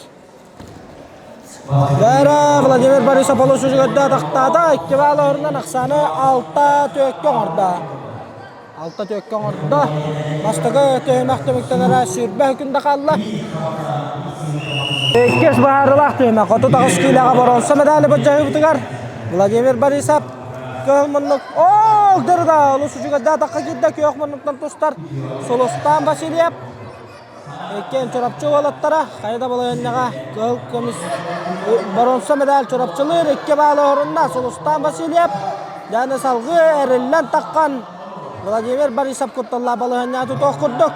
Бээрэ Владимир Борисов олус үчүгэйдик атахтаата, 2 баал оһорунан ахсааны 6-4-кө оҥордо. 6-4-кө оҥордо. Бастакы түһүмэх түмүктэнэрэ 20 күндэ хаалла. Иккис быһаарыылаах түһүмэх 38 киилэҕэ боруонса медали былдьаһыыбытыгар Владимир Борисов кыһыл муннук оо дырда олус үчүгэйдик атахха киирдэ күөх муннуктан тустар Сулустаан Васильев иккиэн Чурапчы уолаттара хайа да балаһыанньаҕа кыһыл көмүс боруонса медаль Чурапчылыыр 2 баалы оһорунна Сулустаан Васильев дьэ салгыы эриллэн таххан Владимир Борисов кутталлаах балаһыанньаҕа тутуох курдук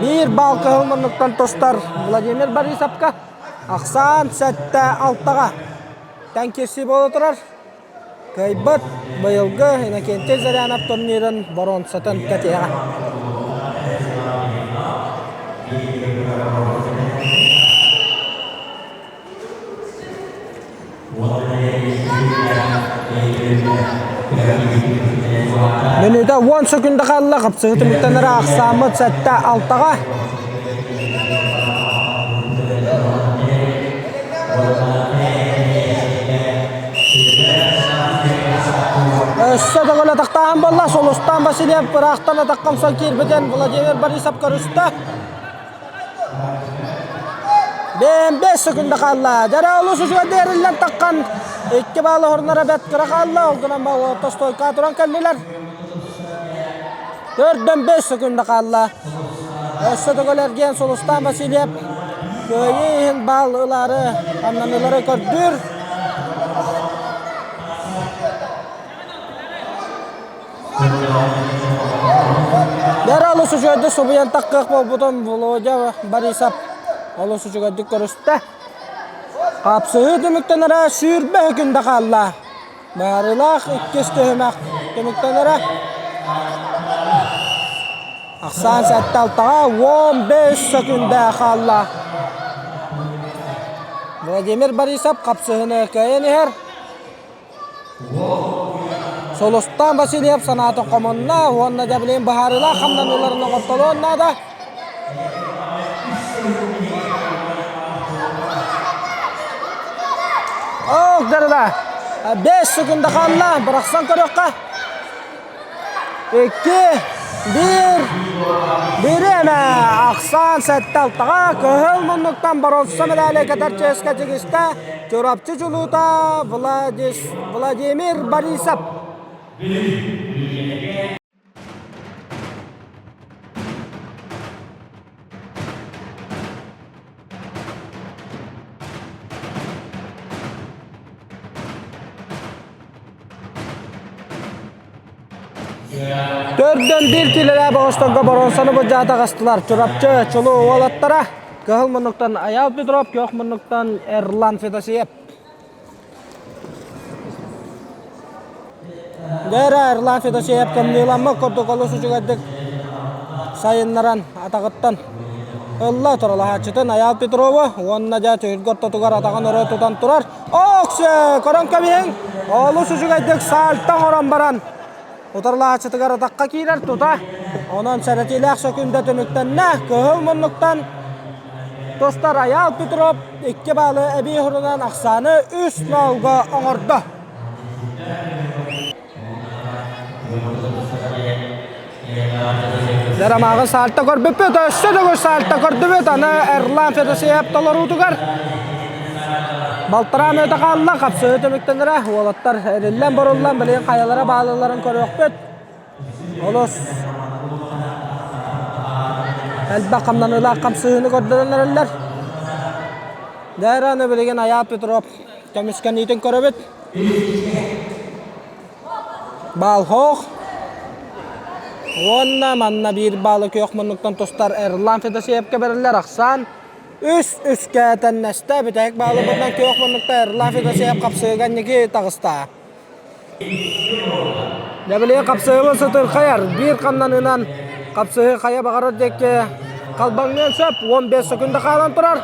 1 баал кыһыл муннуктан тустар Владимир Борисовка ахсаан 7-6-ҕа тэҥ киирсии буола турар. Кыайбыт быйылгы Иннокентий Зырянов турнирын боруонсатын кэтиэҕэ. 10 секунда хаалла хапсыһы түмүктэнэр ахсааммыт 7-6-ҕа. Өссө төгүл атахтааһын буолла. Сулустаан Васильев ыраахтан атахха киирбитин Владимир Борисов көрүстэ. Бэм 5 секунда хаалла. Дьара олус үчүгэйдик эриллэн таххан икки баалы хорунара бэрт кыра хаалла. Ол гынан стойка туран кэллилэр. Төрдөн 5 секунда хаалла. Өссө төгүл эргиэн Сулустаан Васильев кыайыы иһин баал ылаары хамнаныылары көрдүүр. Бэрэ олус үчүгэйдик субуйан таххыах буолбутун Володя Борисов олус үчүгэйдик көрүстэ. Хапсыһыы түмүктэнэрэ 20 күндэ хаалла. Баарылаах иккис түһүмэх түмүктэнэрэ. Ахсаан 7-6-ҕа 15 сөкүндэ хаалла. Владимир Борисов хапсыһыны кыайан иһэр. Сулустаан Васильев санаатын хомунна уонна дьэ билигин быһаарыылаах хамнаныыларын оҥортолуон наада. Ох, дырда. 5 секунда хаалла. Бырахсан көрүөххэ. 2, 1, бириэмэ ахсаан 7-6-ҕа кыһыл муннуктан боруонса медали кэтэр чиэскэ тигистэ Чурапчы чулуута Владимир Борисов. Төрдөн биир киилэлээх оҕустарга боруонсаны былдьаата таҕыстылар. Чурапчы чулуу уолаттара кыһыл муннуктан Айаал Петров, күөх муннуктан Эрлан Федосеев. Дээрэ Эрлан Федосеев кымньыыламмыт курдук олус үчүгэйдик сайыннаран атаҕыттан ылла туралаһааччытын Айаал Петрову уонна дьэ түһүлгэ ортотугар атаҕын өрө тутан турар. Оксе, көрөн кэбиһиҥ! Олус үчүгэйдик саальта оҥорон баран утарылаһааччытыгар атахха киирэр тута. Онон сэрэтиилээх сөкүүндэ түмүктэннэ. Кыһыл муннуктан тустар Айаал Петров икки баалы эбии хурунан ахсааны үс ноолго оҥордо. Дьарамааҕы саальта көрбүппүт, өссө төгүл саальта көрдүбүт. Аны Эрлан Федосеев толоруутугар балтараа мүнүүтэ хаалла. Хапсыһыы түмүктэнэрэ. Уолаттар эриллэн-боруллан билигин хайалара баалыларын көрүөхпүт. Олус элбэх хамнаныылаах хамсыһыыны көрдөрөн эрэллэр. Дээрэ аны билигин Айаал Петров көмүскэниитин көрөбүт. Балхох уонна манна биир баалы күөх муннуктан тустар Эрлан Федосеевка бэриллэр ахсаан үс үскэ тэннэстэ. Бүтэһик баалыбытынан күөх муннукта Эрлан Федосеев хапсыыга инники таҕыста. Дьэбилиэ хапсыһыбы сытырхайар биир хамнаныынан хапсыһыы хайа баҕарар диэки халбаҥныан сөп. 15 секунда хаалан турар.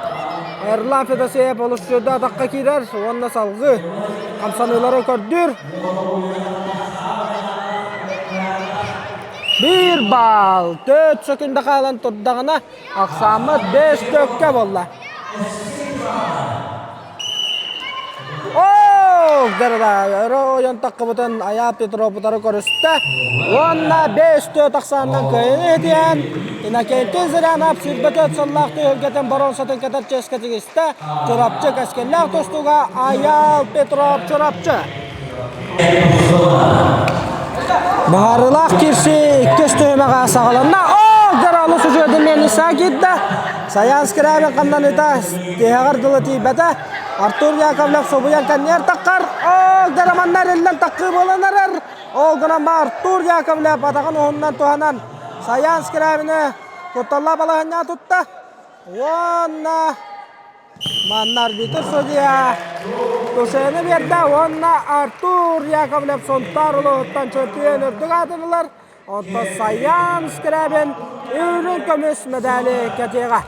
Эрлан Федосеев олус сүрдэ атахха киирэр уонна салгыы хамсаныылары көрдүүр. Биир баал 4 секунда хаалан турдаҕына ахсааммыт 5 төккө буолла. Оо, дырда, ойон таххыбытын Айаа Петров утары көрүстэ. Уонна 5-4 ахсаанынан кыайыыны иһитиэн Иннокентий Зырянов 24 сыллаах түһүлгэтин боруонсатын кэтэр чиэскэ тигистэ. Чурапчы кэскиллээх тустууга Айаал Петров Чурапчы. Баһаарылаах кирси иккис түһүмэҕэ саҕаланна. Оо, дьаралы судьуйа Мениса киирдэ. Саян Скрябин ханнаныта тиһэҕэр дылы тиийбэтэ. Артур Яковлев субуйан кэнниэр таххар. Ол дьараманнар иллэн таххыы буолан эрэр. Ол гынан ба Артур Яковлев атаҕын уһуннан туһанан Саян Скрябины кутталлаах балаһанньа тутта. Уонна манна арбитр судья тушены биэрдэ уонна Артур Яковлев Сунтаар улууһуттан чөмпүйүөн үрдүк аатын ылар. Онтон Саян Скрябин үрүҥ көмүс медали кэтиэҕэ.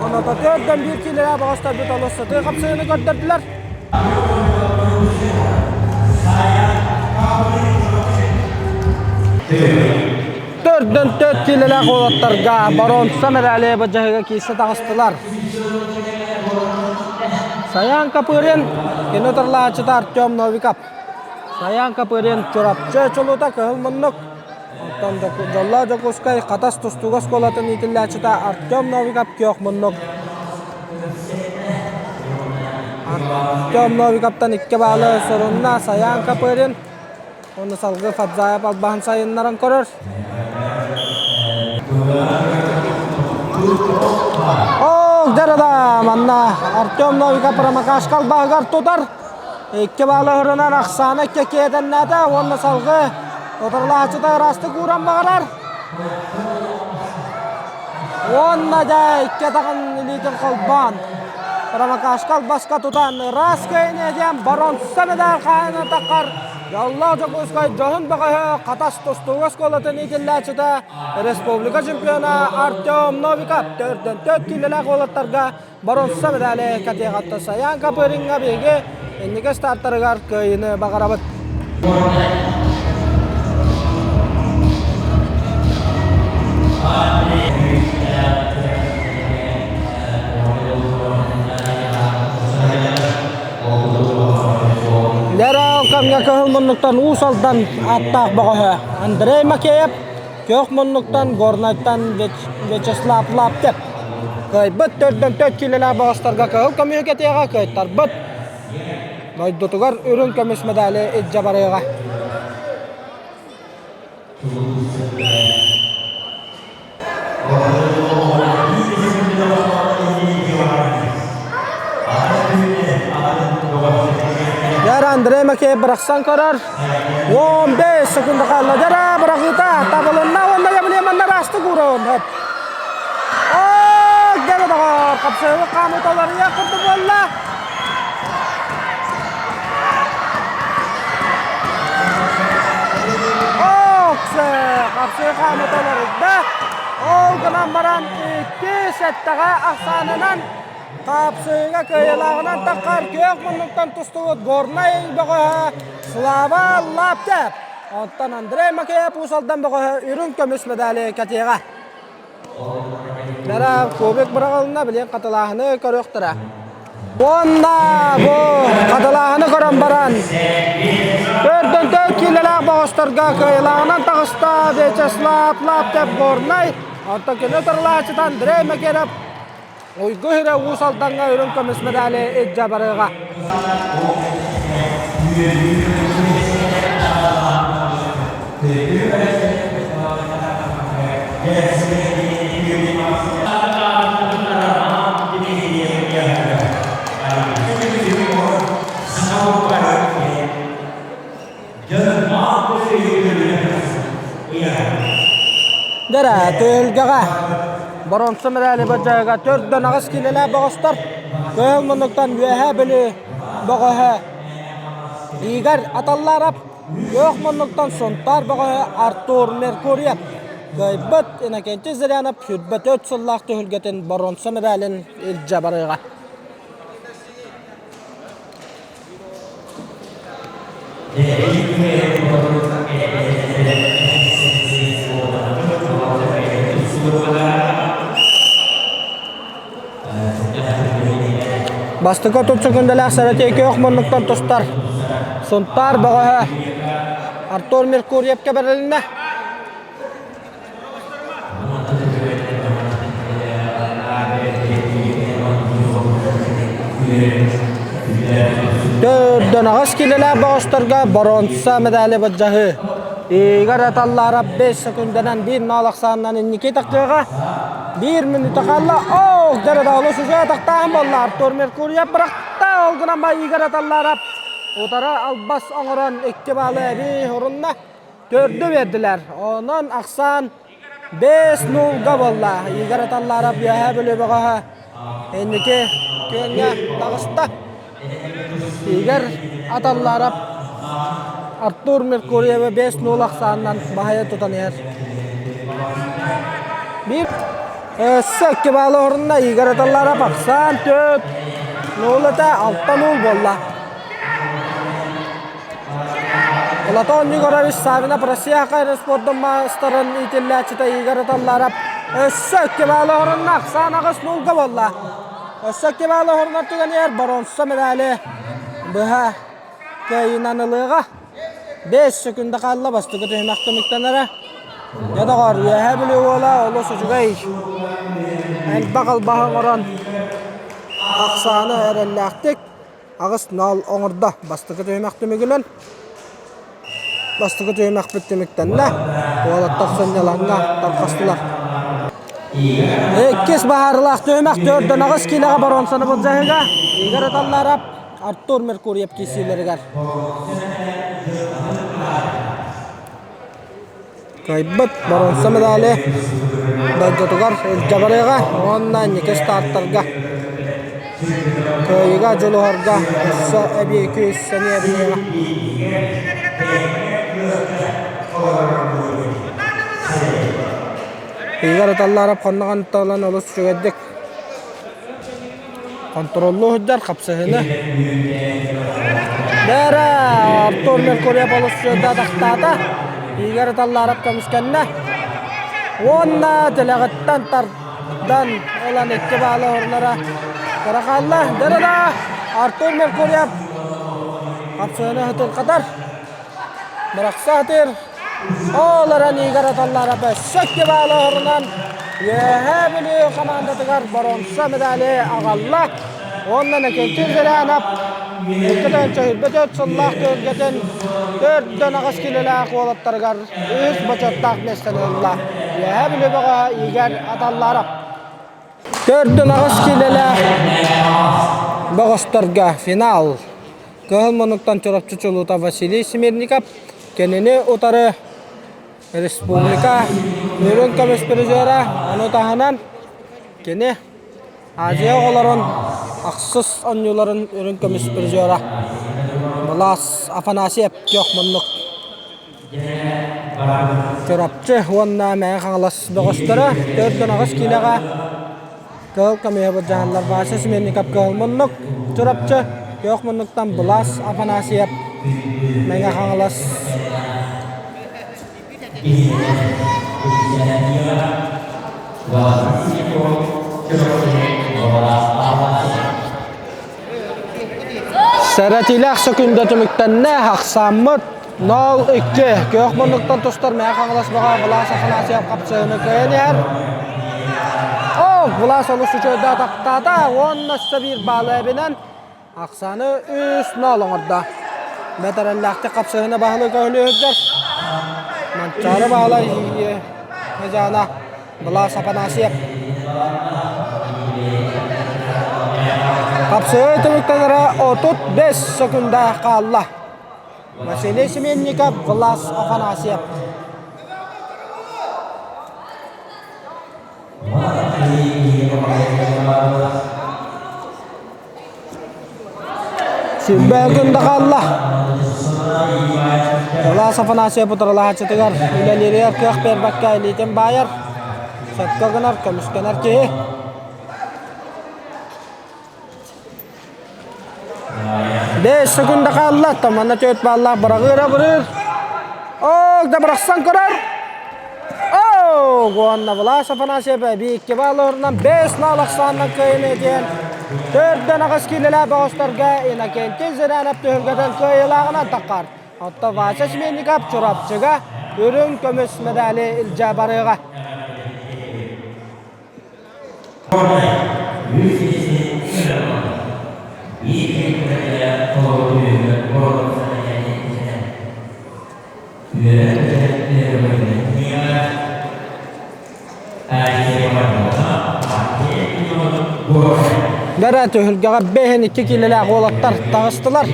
Оното төрдөн биир киилэрэ боҕосторбут олус сытыы хапсыһыыны көрдөрдүлэр. Төрдөн төт киилэлээх уолаттарга боруонса медали бадьаһыга киирсэ таҕыстылар. Саян Копырин, кини утарылааччыта Артем Новиков. Саян Копырин Чурапчы чулуута кыһыл муннук. Оттон Дьоллоох Дьокуускай Хатас тустууга оскуолатын иитиллээччитэ Артем Новиков күөх муннук. Артем Новиковтан икки баалы сурунна Саян Копырин. Уонна салгыы Фадзаев албаһын сайыннаран көрөр. Ол дьарада манна Артем Новиков промокашка албаһыгар тутар. Икки баалы ырынан ахсаана икки киэтэннээтэ уонна салгыы утарылааччыта ыраастык ууран баҕарар. Уонна дьэ икки атаҕын илиитин холбоон промокашка албаска тутан ыраас кыайыны диэн боронса медаль хаайынан таххар Дьоллоох Дьокуускай дьоһун бөҕөһө Хатас тустууга оскуолатын иитиллээччитэ республика чемпиона Артем Новиков төрдөн төрт киилэлээх уолаттарга боруонса медали кэтиэҕиттэн Саян Копыриҥҥа биһиги инники стартарыгар кыайыыны баҕарабыт. Лера Алкамҥа кыһыл муннуктан Уус Алдан ааттаах бөҕөһө Андрей Макеев, күөх муннуктан Горнайтан Вячеслав Лаптев. Кыайбыт төрдөн төрт киилэлээх бөҕөстөргө кыһыл көмүһү кэтиэҕэ кыайтарбыт дойдутугар үрүҥ көмүс медали илдьэ барыаҕа. Дьэр Андрей Макеев бырахсан көрөр. 15 секунда хаалла. Дьэрэ быраҕыыта табылынна уонна Явлеманна ыраастык уурун. Оо, дьэрэ доҕор, хапсыһыы хаамыыта уларыйа курдук буолла. Хапсыы хаамыта уларыйда. Ол гынан баран икки сэттэҕэ ахсаанынан хапсыыга кыайыылааҕынан таххар күөх муннуктан тустубут Горнай бөҕөһө Слава Лаптев. Оттон Андрей Макеев Уус Алдан бөҕөһө үрүҥ көмүс медали кэтиэҕэ. Дара кубик быраҕылынна, билигин хатылааһыны көрүөхтэрэ. Уонна бу хатылааһыны көрөн баран, төрдөн төл киилэлээх боҕосторго кыайылааҕынан таҕыста Вячеслав Лаптев Горнай, оттон кини утарылааччыта Андрей Макеров Уйгу Иһирэ Уус Алдаҥҥа үрүҥ көмүс медали илдьэ барыаҕа. Дэрэ, түһүлгэҕэ боруонса медали бадьайыга төрдөн аҕыс киилэлээх бөҕөстөр Кыһыл муннуктан Үөһээ Бүлүү бөҕөһө Игорь Аталларов, Күөх муннуктан Сунтаар бөҕөһө Артур Меркурьев кыайбыт Иннокентий Зырянов 24 сыллаах түһүлгэтин боруонса медалин илдьэ барыаҕа. Бастакы тутсу күндэлээх сэрэтии күөх муннуктан тустар Сунтаар бөҕөһө Артур Меркурьевка бэрилиннэ. Төрдөн аҕыс киилэлээх бөҕөстөргө боруонса медали былдьаһыы. Игорь Аталларов 5 секундэнэн биир ноол ахсаанынан инники тахтыаҕа. Биир мүнүүтэ хаалла. Оох, дьэ олус үчүгэй атахтааһын буолла. Артур Меркурьев бырахта. Ол гынан ба Игорь Аталларов утары албас оҥорон икки баалы эбии урунна. Төрдү биэрдилэр. Онон ахсаан 5-0-га буолла. Игорь Аталларов Үөһээ Бүлүү бөҕөһө инники күөҥҥэ таҕыста. Игорь Аталларов Артур Меркурьевы 5-0 ахсаанынан баһыйа тутан иһэр. Биир өссө икки баалы орунна Игорь Аталларов ахсаан 4-0 этэ 6-0 буолла. Платон Егорович Савинов Россия хайрын спордун маастарын иитиллээччитэ Игорь Аталларов өссө икки баалы орунна ахсаан 8-0 буолла. Өссө 2 баалы орунар түгэнигэр боруонса медали быһа кыайыынан ылыаҕа. 5 секунда хаалла бастакы түһүмэх түмүктэнэрэ. Дьэ доҕоор, Үөһээ Бүлүү уола олус үчүгэй элбэх албаһы оҥорон ахсааны эрэллээхтик 8-0 оҥордо. Бастакы түһүмэх түмүгүнэн бастакы түһүмэхпит түмүктэннэ. Уолаттар сынньалаҥҥа тарҕастылар. Иккис баһаарылаах түһүмэх төрдөн 8 киилэҕэ боруонсаны былдьаһыыга Игорь Аталларов Артур Меркурьев киирсиилэригэр Кыайбыт боруонса медали дойдутугар илдьэ барыаҕа уонна инники стартарга кыайыыга дьулуһарга өссө эбии күүс сэниэ эбиниэҕэ. Игорь Аталларов хонноҕун ылан олус үчүгэйдик Контроллуу сылдьар хапсыһыыны. Бээрэ, Артур Меркурьев олус атахтаата. Игорь Талларов көмүскэннэ. Уонна тилэҕиттэн тардан ылан 2 баалы орунара кыра хаалла. Дэ-да-да! Артур Меркурьев хапсыһыыны ытырҕатар. Бырахсаатыр. Ол эрэн Игорь Аталларов өссө 2 баалы орунан Үөһээ Бүлүү хамаандатыгар боруонса медали аҕалла. Уонна Накентин Зырянов 2024 сыллаах түһүлгэтин 4-8 килэлээх уолаттарыгар үс бочуоттаах миэстэни ылла. Үөһээ Бүлүү бөҕөһө Игорь Аталларов. 4-8 килэлээх бөҕөстөргө финал. Кыһыл муннуктан Чурапчы чулуута Василий Смирников кинини утары республика үрүҥ көмүс призера, ону таһынан кини Азия оҕолорун ахсыс оонньууларын үрүҥ көмүс призера Былаас Афанасьев күөх муннук. Чурапчы уонна Мэҥэ Хаҥалас бөҕөстөрө 4-8 киилэҕэ Кыһыл көмүһү былдьаһаллар Вася Смирников кыһыл муннук, Чурапчы, күөх муннуктан Былаас Афанасьев, Мэҥэ Хаҥалас. Сэрэтиилээх сөкүүндэ түмүктэннэ, ахсааммыт 0-2. Күөх муннуктан тустар Мэҥэ Хаҥалас бөҕө Влас Афанасьев хапсыһыыны кыайан иһэр. О, Влас олус үчүгэйдик атахтаата уонна өссө биир баалы эбинэн ахсааны 3-0 оҥордо. Бэтэрэллээхтик хапсыһыыны баһылык өһүлүһүрдэр. Манчаары баала Ньыдьаана Влас Афанасьев. Хапсыһыы түмүктэнэрэ 35 секунда хаалла. Василий Семенников, Влас Афанасьев. Сүүрбэ күн хаалла. Влас Афанасьев утарылаһааччытыгар үлэлииригэр кыах биэрбэккэ илиитин баайар, сөпкө гынар, көмүскэнэр киһи. 5 секунда хаалла, манна 4 бааллаах быраҕыыр абырыыр. Оо, да бырахсан көрөр. Оо, уонна Влас Афанасьев эбии 2 баал орунан 5-0 ахсаанынан кыайыны диэн төрдөн 8 киилэлээх бөҕөстөргө Иннокентий Зырянов түһүлгэтин кыайыылааҕынан таххар. Оттон Вася Смирников Чурапчыга үрүҥ көмүс медали илдьэ барыаҕа. Бэрэ түһүлгэҕэ бэһин 2 киилэлээх уолаттар таҕыстылар.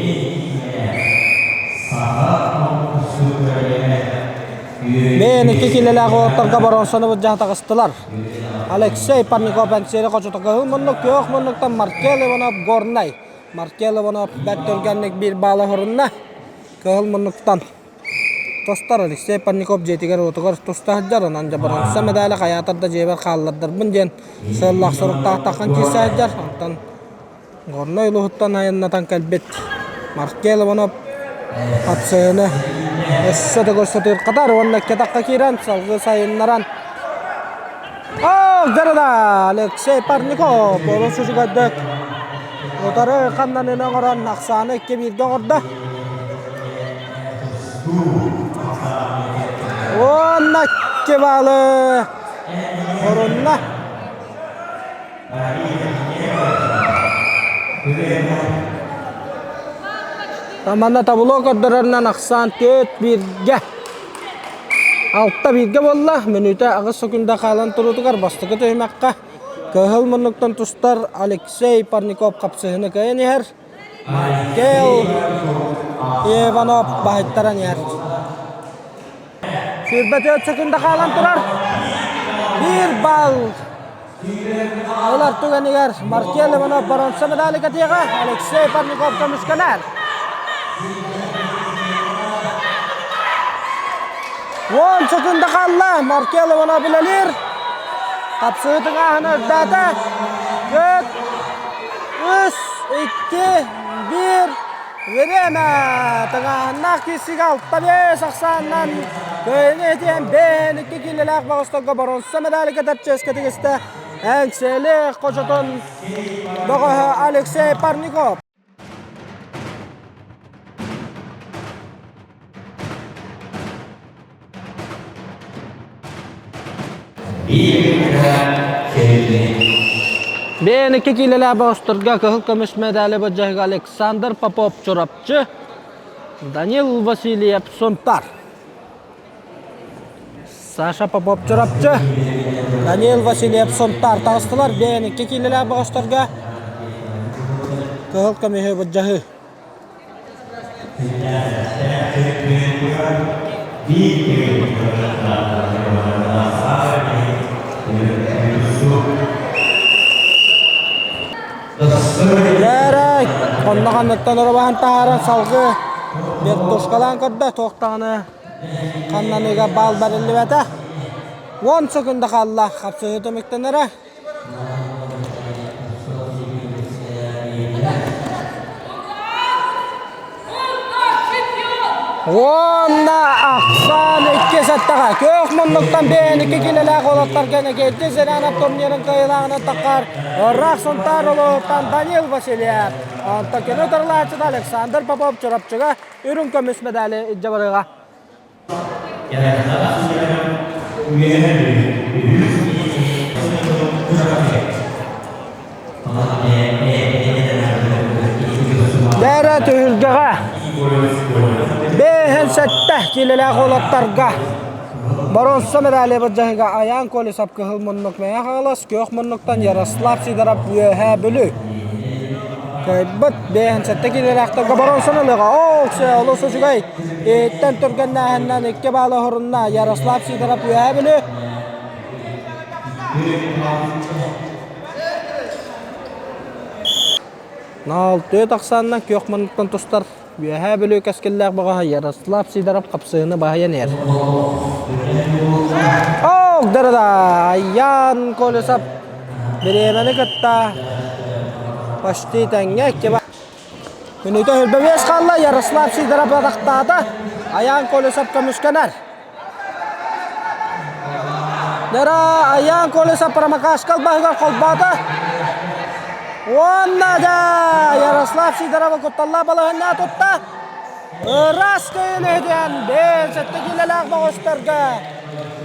Бэйэн 2 киилэлээх уолаттарга боруонсаны былдьаһа таҕыстылар. Алексей Парников Эҥсиэли хочото кыһыл муннук, күөх муннуктан Маркел Иванов Горнай. Маркел Иванов бэрт түргэнник 1 баала оһорунна. Кыһыл муннуктан тостор Алексей Парников дьиэтигэр-уотугар туста сылдьар, онон дьэ боруонса медали хайаатар да дьиэбэр хааллардарбын диэн сыаллаах соруктаах таххан киирсэ сылдьар. Онтон Горнай улууһуттан айаннатан кэлбит Маркел Иванов. Хапсыһыны өссө да көрсөтүр уонна кэтахха киирэн салгыы сайыннаран О, Алексей Парников олус үчүгэйдик утары ханнанын оҥорон ахсааны 2-1-гэ оҥордо. Уонна 2 баалы орунна. Манна табло көрдөрөрүнэн ахсаан 4-1-гэ 6-1-гэ буолла. Мүнүүтэ 8 секунда хаалан туруутугар бастакы түһүмэххэ кыһыл муннуктан тустар Алексей Парников хапсыһыны кыайан иһэр. Кэл Иванов баһыйтаран иһэр. 24 секунда хаалан турар. Биир балл Ылар түгэнигэр Маркел Иванов боруонса медали кэтиэҕэ, Алексей Парников көмүскэнэр. Уон секунда хаалла, Маркел Иванов үлэлиир. Хапсыы тыҥааһына үрдээтэ. Төрт, үс, икки, биир. Время тыҥааһыннаах киирсиигэ 6-5 ахсаанынан кыайыыны этиэн бэйэн икки киилэлээх бөҕөстөргө боруонса медали кэтэр чиэскэ тигистэ Эҥсиэли хочотун бөҕөһө Алексей Парников. Бэйэн икки киилэлээх бөҕөстөргө кыһыл көмүс медали былдьаһыга Александр Попов Чурапчы, Данил Васильев Сунтар. Саша Попов Чурапчы, Данил Васильев Сунтар таҕыстылар. Бэйэн икки киилэлээх бөҕөстөргө кыһыл көмүһү былдьаһыы. Дээрэ, онно ханныттан орубаһан таһааран салгыы вертушкалаан көрдө, туох даҕаны ханнаныыга баал бэриллибэтэ. 10 секунда хаалла, хапсыһыы түмүктэнэрэ. Уонна ахсаан икки сэттэҕэ күөх муннуктан бэйэн икки килэлээх уолаттарга Никита Зырянов турнирын кыайыылааҕынан таххар ыраах Сунтаар улууһуттан Данил Васильев, онтон кини утарылааччыта Александр Попов Чурапчыга үрүҥ көмүс медали илдьэ барыаҕа. Бээрэ түһүлгэҕэ бэһин сэттэ киилэлээх уолаттарга боруонса медали былдьаһыга Айаан Колесов кыһыл муннук Мэҥэ Хаҥалас, күөх муннуктан Ярослав Сидоров Үөһээ Бүлүү. Кыайбыт бэһин сэттэ киилэлээхтэргэ боруонсаны ылыаҕа. Ол олус үчүгэй. Иһиттэн түргэннээһиннэн икки баалы оһорунна Ярослав Сидоров Үөһээ Бүлүү. Наал түөрт ахсаанынан күөх муннуктан тустар Үөһээ Бүлүү кэскиллээх бөҕөһө Ярослав Сидоров хапсыһыыны баһыйан иһэр. Ок, да Айян Колесов бириэмэни кытта почти тэҥҥэ икки Мүнүүтэ 25 хаалла Ярослав Сидоров атахтаата. Айаан Колесов көмүскэнэр. Дара Айаан Колесов промокашка баһыгар холбоото. Уонна да Ярослав Сидорова кутталлаах балаһыннаа тутта. Ыраас кыайын бэйэн сэттэ киилэлээх бөҕөстөргө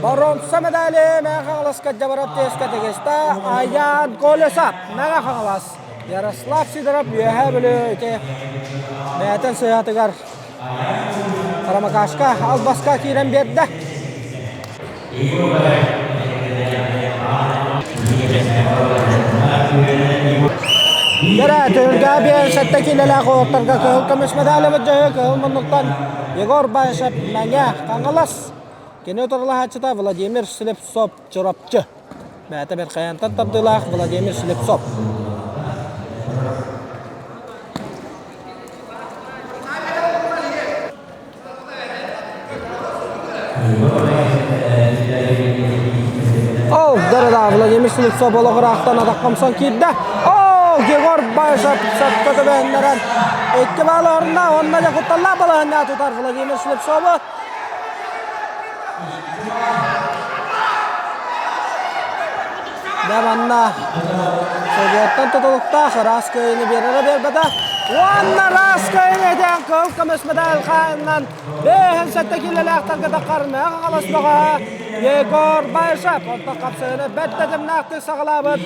боруонса медали Мэҥэ Хаҥаласка Дьабарап тиэскэ тигистэ Айаан Колесов Мэҥэ Хаҥалас Ярослав Сидоров Үөһээ Бүлүү ити бэйэтин сыһыатыгар Ромакашка албаска киирэн биэрдэ. Дэрэ, түһүлгэ биэн сэттэ киилэлээх уолаттарга кыһыл көмүс медали былдьаһыы кыһыл муннуктан Егор Баишев Мэҥэ Хаҥалас кини утарылаһааччыта Владимир Слепцов Чурапчы. Бэйэтэ Бэрхэйэнтэн тардыылаах Владимир Слепцов. Ол дырыда Владимир Слепцов олоҕураахтан атаххамсан киирдэ. Егор Баишев сөпкө түбэһиннэрэн икки баал орунна уонна дьэ кутталлаах балаһыанньа тутар Владимир Слепцову. Дьэ манна Собуоттан тутулуктаах ыраас кыайыыны биэрэрэ биэрбэтэ. Уонна ыраас кыайыыны этэн кыһыл көмүс медаль хаайынан бэһин сэттэ киилэлээхтэргэ таххар Мэҕэ Хаҥалас бөҕөһө Егор Баишев онтон хапсыһыыны бэрт тэтимнээхтик саҕалаабыт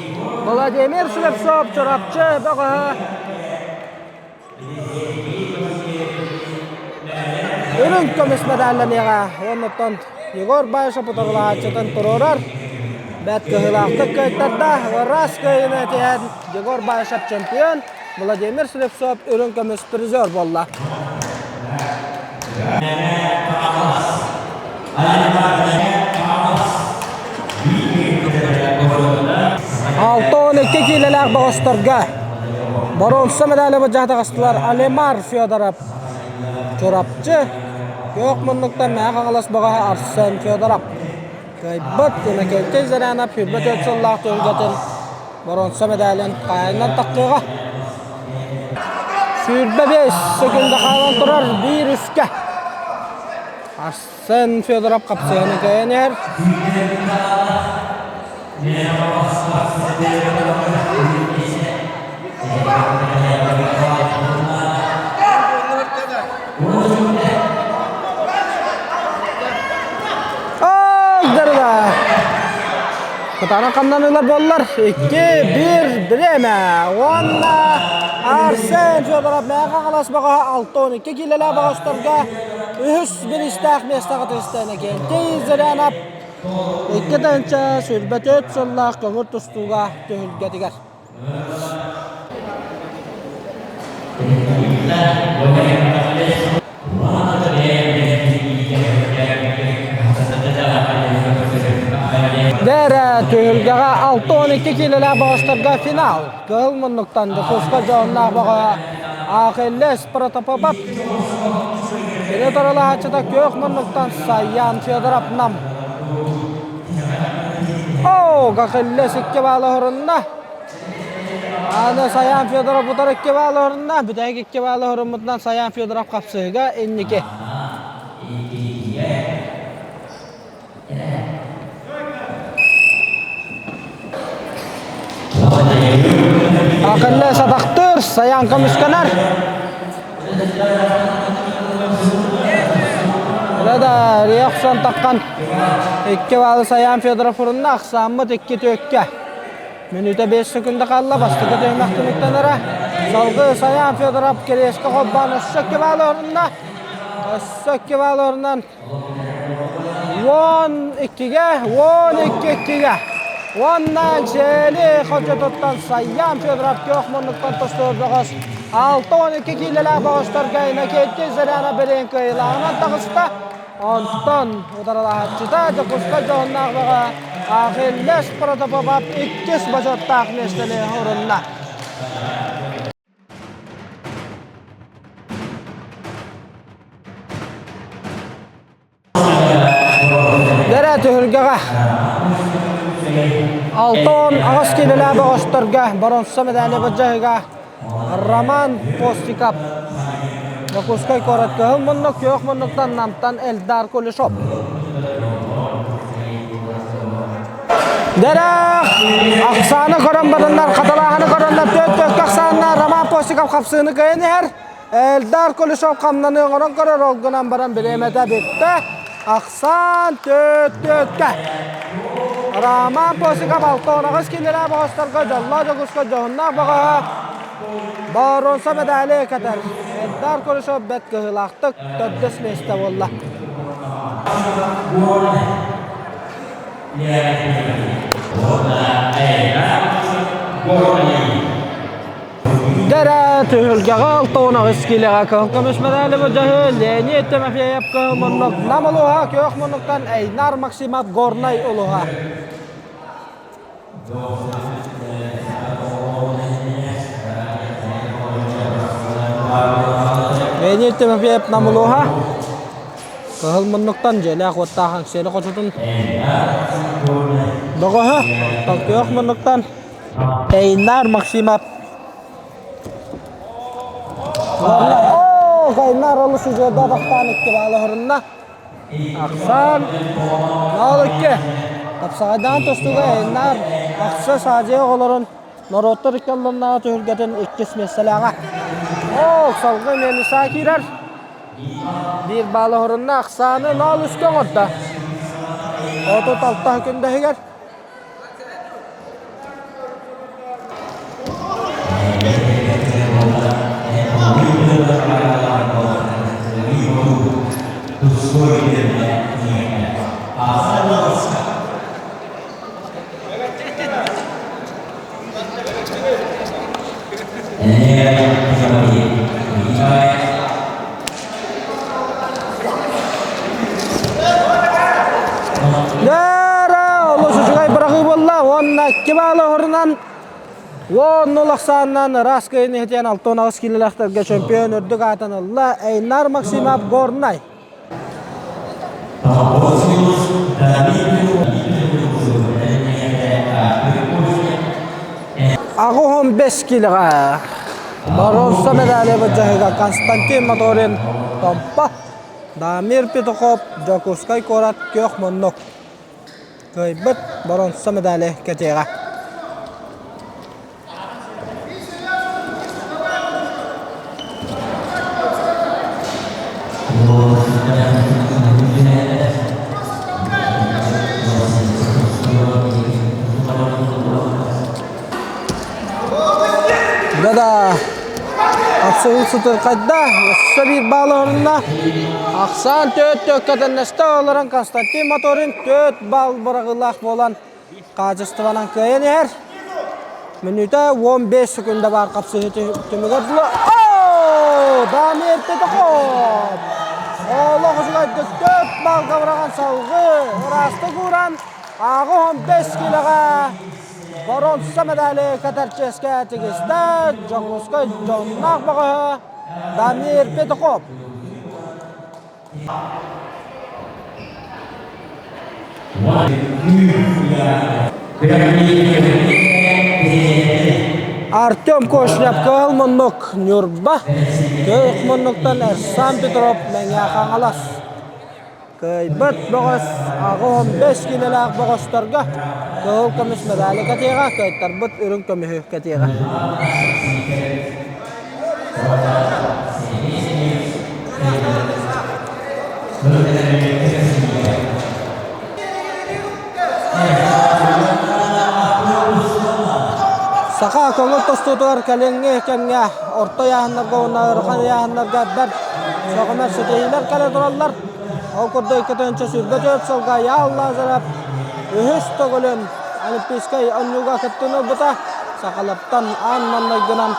Владимир Слепцов Чурапчы бөҕөһө Үрүҥ көмүс медалланыаҕа уоннуттан Егор Баишев утарылаһааччытын туруорар. Бэрт кыһыылаахтык кыайтарда. Ыраас кыайыыны этиһэн Егор Баишев чемпион, Владимир Слепцов үрүҥ көмүс призер буолла. 6-12 киилэлээх бөҕөстөргө боруонса медали быдьаатаҕастылар Алимар Федоров Чурапчы, Күөх муннуктан Мэҥэ Хаҥалас бөҕөһө Арсен Федоров кыайбыт Иннокентий Зырянов 24 сыллаах түһүлгэтин боруонса медалын хаайынан таххыаҕа. 25 секунда хаалан турар биир үскэ. Арсен Федоров хапсыһаны кыайан иһэр. Кытаанах хамнаныылар буоллар 2-1 бириэмэ уонна Арсен Федоров Мэҥэ Хаҥалас бөҕөһө 6-12 киилэлээх бөҕөстөргө үһүс бириистээх миэстэҕэ түстэ Иннокентий Зырянов 2024 сыллаах көҥүл тустууга түһүлгэтигэр. Дээрэ түһүлгэҕэ 6-12 киилэлээх бөҕөстөргө финал. Кыһыл муннуктан Дьокуускай дьоһуннаах бөҕө Ахиллес Протопопов. Кини торолаһааччыта күөх муннуктан Саян Федоров Нам. Оо, Ахиллес икки баалы оһорунна. Аны Саян Федоров утары икки баалы оһорунна. Бүтэһик икки баалы оһоруммутунан Саян Федоров хапсыһыга инники. Акыллы сатахтыр, Саян көмүскэнэр. Да, Риохсон таххан икки баалы Саян Федоров урунна, ахсааммыт икки түөккэ. Мүнүүтэ 5 секунда қалла, бастакы түһүмэх түмүктэнэрэ. Салгыы Саян Федоров кириэскэ холбоон өссө икки баалы орунна. Өссө икки баалы орунан 12-ге, 12-2-ге. Уонна Сели хочотуттан Саян Федоров күөх муннуктан тостубут бөҕөс 6-12 киилэлээх бөҕөстөргө Иннокентий Зырянов билин кыайыылааҕынан таҕыста. Онтон утарылаһааччыта Дьокуускай дьоһуннаах бөҕө Ахиллес Протопопов иккис бочуоттаах миэстэни орунна. Дэрэ түһүлгэҕэ 68 киилэлээх бөҕөстөргө боронсо медали былдьаһыга Роман Постиков Дьокуускай куорат кыһыл муннук, күөх муннуктан Намтан Эльдар Кулешов. Дэрэх ахсааны көрөн бараннар, хаталааһыны көрөннөр төрт төркө ахсаанна Роман Постиков хапсыыны кыайан иһэр. Эльдар Кулешов хамнаны оҥорон көрөр, ол гынан баран бириэмэтэ бүттэ. Ахсаан төрт төрткө. Роман Постиков 68 киилэлээх бөҕөстөргө дьоллоох Дьокуускай дьоһуннаах бөҕөһө боруонса медали кэтэр. Эльдар Кулешов бэрт кыһыылаахтык төрдүс миэстэ буолла. Дэрэ түһүлгэҕэ 68 киилэҕэ кыһыл көмүс медали былдьаһыы Леонид Тимофеев кыһыл муннук Нам улууһа күөх муннуктан Эйнар Максимов Горнай улууһа. Леонид Тимофеев Нам улууһа Кыһыл муннуктан дьиэлээх уоттаах Аҥсиэли хочотун бөҕөһө, оттон күөх муннуктан Эйнар Максимов. Оо, Кайнар олус үчүгэйдэ атахтаан икки баалы оһорунна. Ахсаан 0-2. Тапсаҕайдаан тустууга Эйнар Ахса Саадьыйа оҕолорун норуоттар икки алланнааҕы түһүлгэтин иккис миэстэлээҕэ. Оо, салгыы Мелиса киирэр. Биир баалы оһорунна Ахсааны 0-3-кэ оҥордо. 36 күндэһигэр Лера олус үчүгэй быраҕыы буолла уонна икки баалы оһорунан уон улахсаанынан ыраас кыайын иһитиэн 68 киилэлээхтэргэ чемпион үрдүк аатын ылла Эйнар Максимов Горнай. Аҕыс бэс киилэҕэ боруонса медали былдьаһыга Константин Моторин Томпо, Дамир Петухов Дьокуускай куорат күөх муннук кыайбыт боруонса медали кэтиэҕэ. Да-да, Апсыгыл сытырхайда, өссө биир баал орунна. Ахсаан төрт төккөтөннөстө олорон Константин Моторин төрт балл быраҕыылаах буолан хаачыстыбанан кыайан иһэр. Мүнүүтэ 15 секунда баар хапсыһыы түмүгэр дылы. Оо! Дамир Петухов! Олох үчүгэйдик төрт баллга быраҕан салгыы ыраастык ууран ааҕы 15 киилэҕэ боруонса медали кэтэр чиэскэ тигистэ Дьокуускай дьонноох бөҕөһө Дамир Петухов. Артем Кошнев кыһыл муннук Ньурба, Көөх муннуктан Эрсан Петров Мэҥэ Хаҥалас. Кыайбыт бөҕөс 85 киилэлээх бөҕөстөргө кыһыл көмүс медали кэтиэҕэ, кыайтарбыт үрүҥ көмүһү кэтиэҕэ. Саха көҥүл тостуутугар кэлиҥҥи кэмҥэ орто ыйааһыннарга уонна ыарахан ыйааһыннарга бэрт сөҕүмэр ситиһиилэр кэлэ тураллар. Ол курдук 2024 сылга Ял Лазарев үһүс төгүлүн Олимпийскай оонньууга кыттыыны ылбыта. Сахалартан аан маҥнайгынан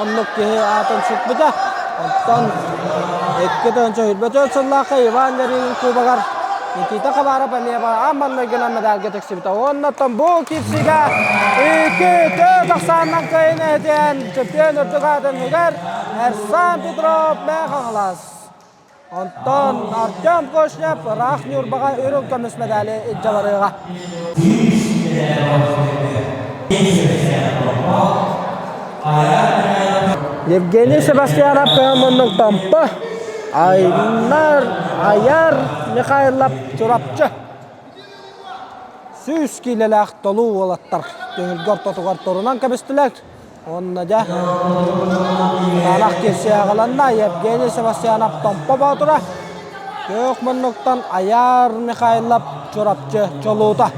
оннук киһи аатын сүкпүтэ. Оттон 2024 сыллаахха Иван Ярилин кубогар Никита Хабаров эмиэ аан маҥнайгынан медальга тиксибитэ. Уонна оттон бу киирсиигэ икки төрт ахсаанынан кыайын этиэн чемпион үрдүк аатын иһигэр Эрсан Петров Мэҥэ Хаҥалас. Онтон Артем Кошнев ыраах Ньурбаҕа үрүҥ көмүс медали илдьэ барыаҕа. Евгений Себастьянов кыһын муннук Томпо, Айнар Аяр Михайлов Чурапчы. 100 киилэлээх толуу уолаттар түһүлгэ ортотугар турунан кэбистилэр. Уонна дьэ Таанах киирсиэ аҕаланна Евгений Севастьянов Томпо Боотура Күөх муннуктан Айаар Михайлов Чурапчы чолуута.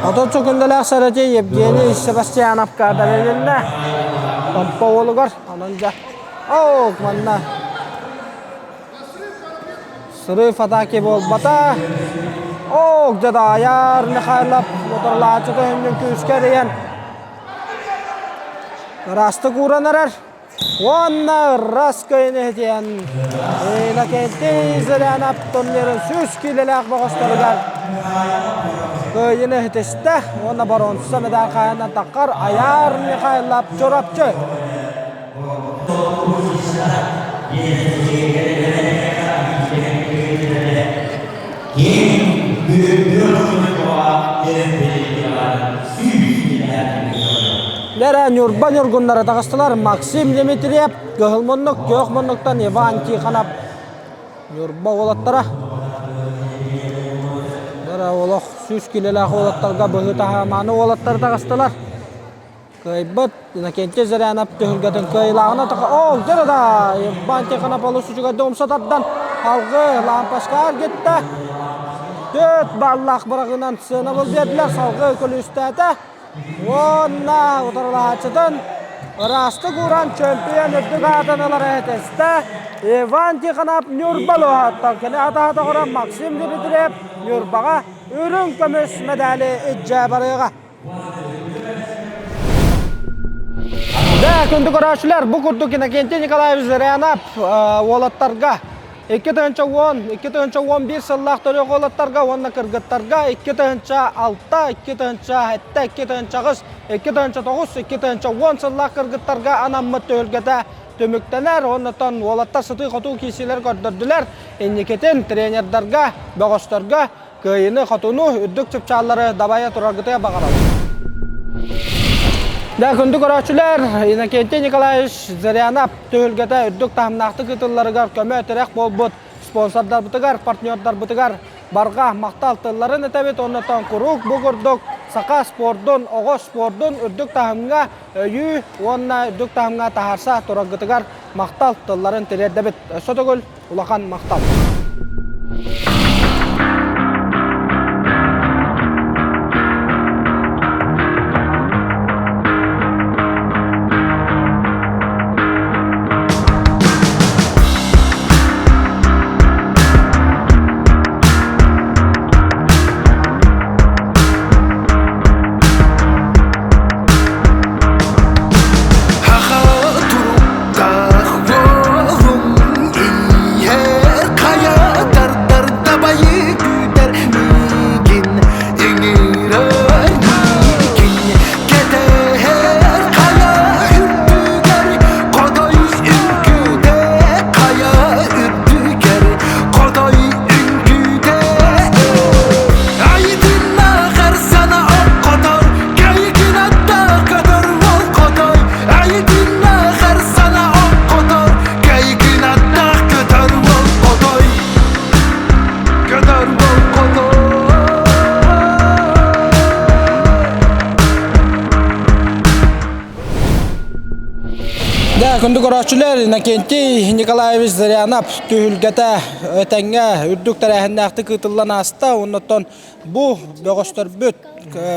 Отут секундалаах сэрэтии Евгений Севастьяновка бэрилиннэ. Томпо уолугар онон дьэ оо манна Срыв атаки буолбата. Ок, дьадаайар Михайлов моторлааччы көһүннүн күүскэ эрийэн ыраастык ууран эрэр. Уонна ырас көйүн иһитиэн Иннокентий Зырянов турнирын 100 киилэлээх бөҕөстөрүгэр кыайыыны иһитистэ уонна боруонса медаль хаһыынан таххар Айаар Михайлов Чурапчы. Лера Ньурба ньургуннара таҕыстылар Максим Дмитриев, Кыһыл муннук, Күөх муннуктан Иван Тихонов. Ньурба уолаттара. Лера олох 100 килэлээх уолаттарга быһыы таһаамааны уолаттар таҕыстылар. Кыайбыт Иннокентий Зырянов түһүлгэтин кыайыылааҕына Оо, дьэ да Иван Тихонов олус үчүгэйдик умса тардан алгы лампочка эргиттэ. Түөрт баллаах быраҕынан сыанабыл биэрдилэр, салгыы күлүүстээтэ. Уонна утарылаһааччытын ыраастык ууран чөмпүйүөн үрдүк аатын ылар этистэ. Иван Тихонов Ньурба луоһаттан кини атаһа доҕоро Максим Дмитриев Ньурбаҕа үрүҥ көмүс мэдээли илдьэ барыаҕа. Да, күндү көрөөччүлэр, бу курдук Иннокентий Николаевич Зырянов уолаттарга 2010, 2011 сыллаах төрүөх уолаттарга уонна кыргыттарга 2006, 2007, 2008, 2009, 2010 сыллаах кыргыттарга анаммыт түһүлгэтэ түмүктэнэр. Оннотон уолаттар сытыы-хотуу киирсиилэр көрдөрдүлэр. Инникитин тренердарга, бөҕөстөргө кыайыыны-хотууну, үрдүк чыпчааллары дабайа тураргытыгар баҕарабын. Дьэ, күндү көрөөччүлэр, Иннокентий Николаевич Зырянов түһүлгэтэ үрдүк таһымнаахтык ыытылларыгар көмө-тирэх буолбут спонсордарбытыгар, партнердарбытыгар барҕа махтал тылларын этэбит. Оннотон куруук бу курдук саха спордун, оҕо спордун үрдүк таһымҥа өйүү уонна үрдүк таһымҥа таһаарса тураргытыгар махтал тылларын тириэрдэбит. Өссө төгүл Улахан махтал! Дьэ, күндү көрөөччүлэр, Иннокентий Николаевич Зырянов түһүлгэтэ этэҥҥэ үрдүк тэрээһиннээхтик ыытыллан ааста. Оннуттан бу бөҕөстөрбүт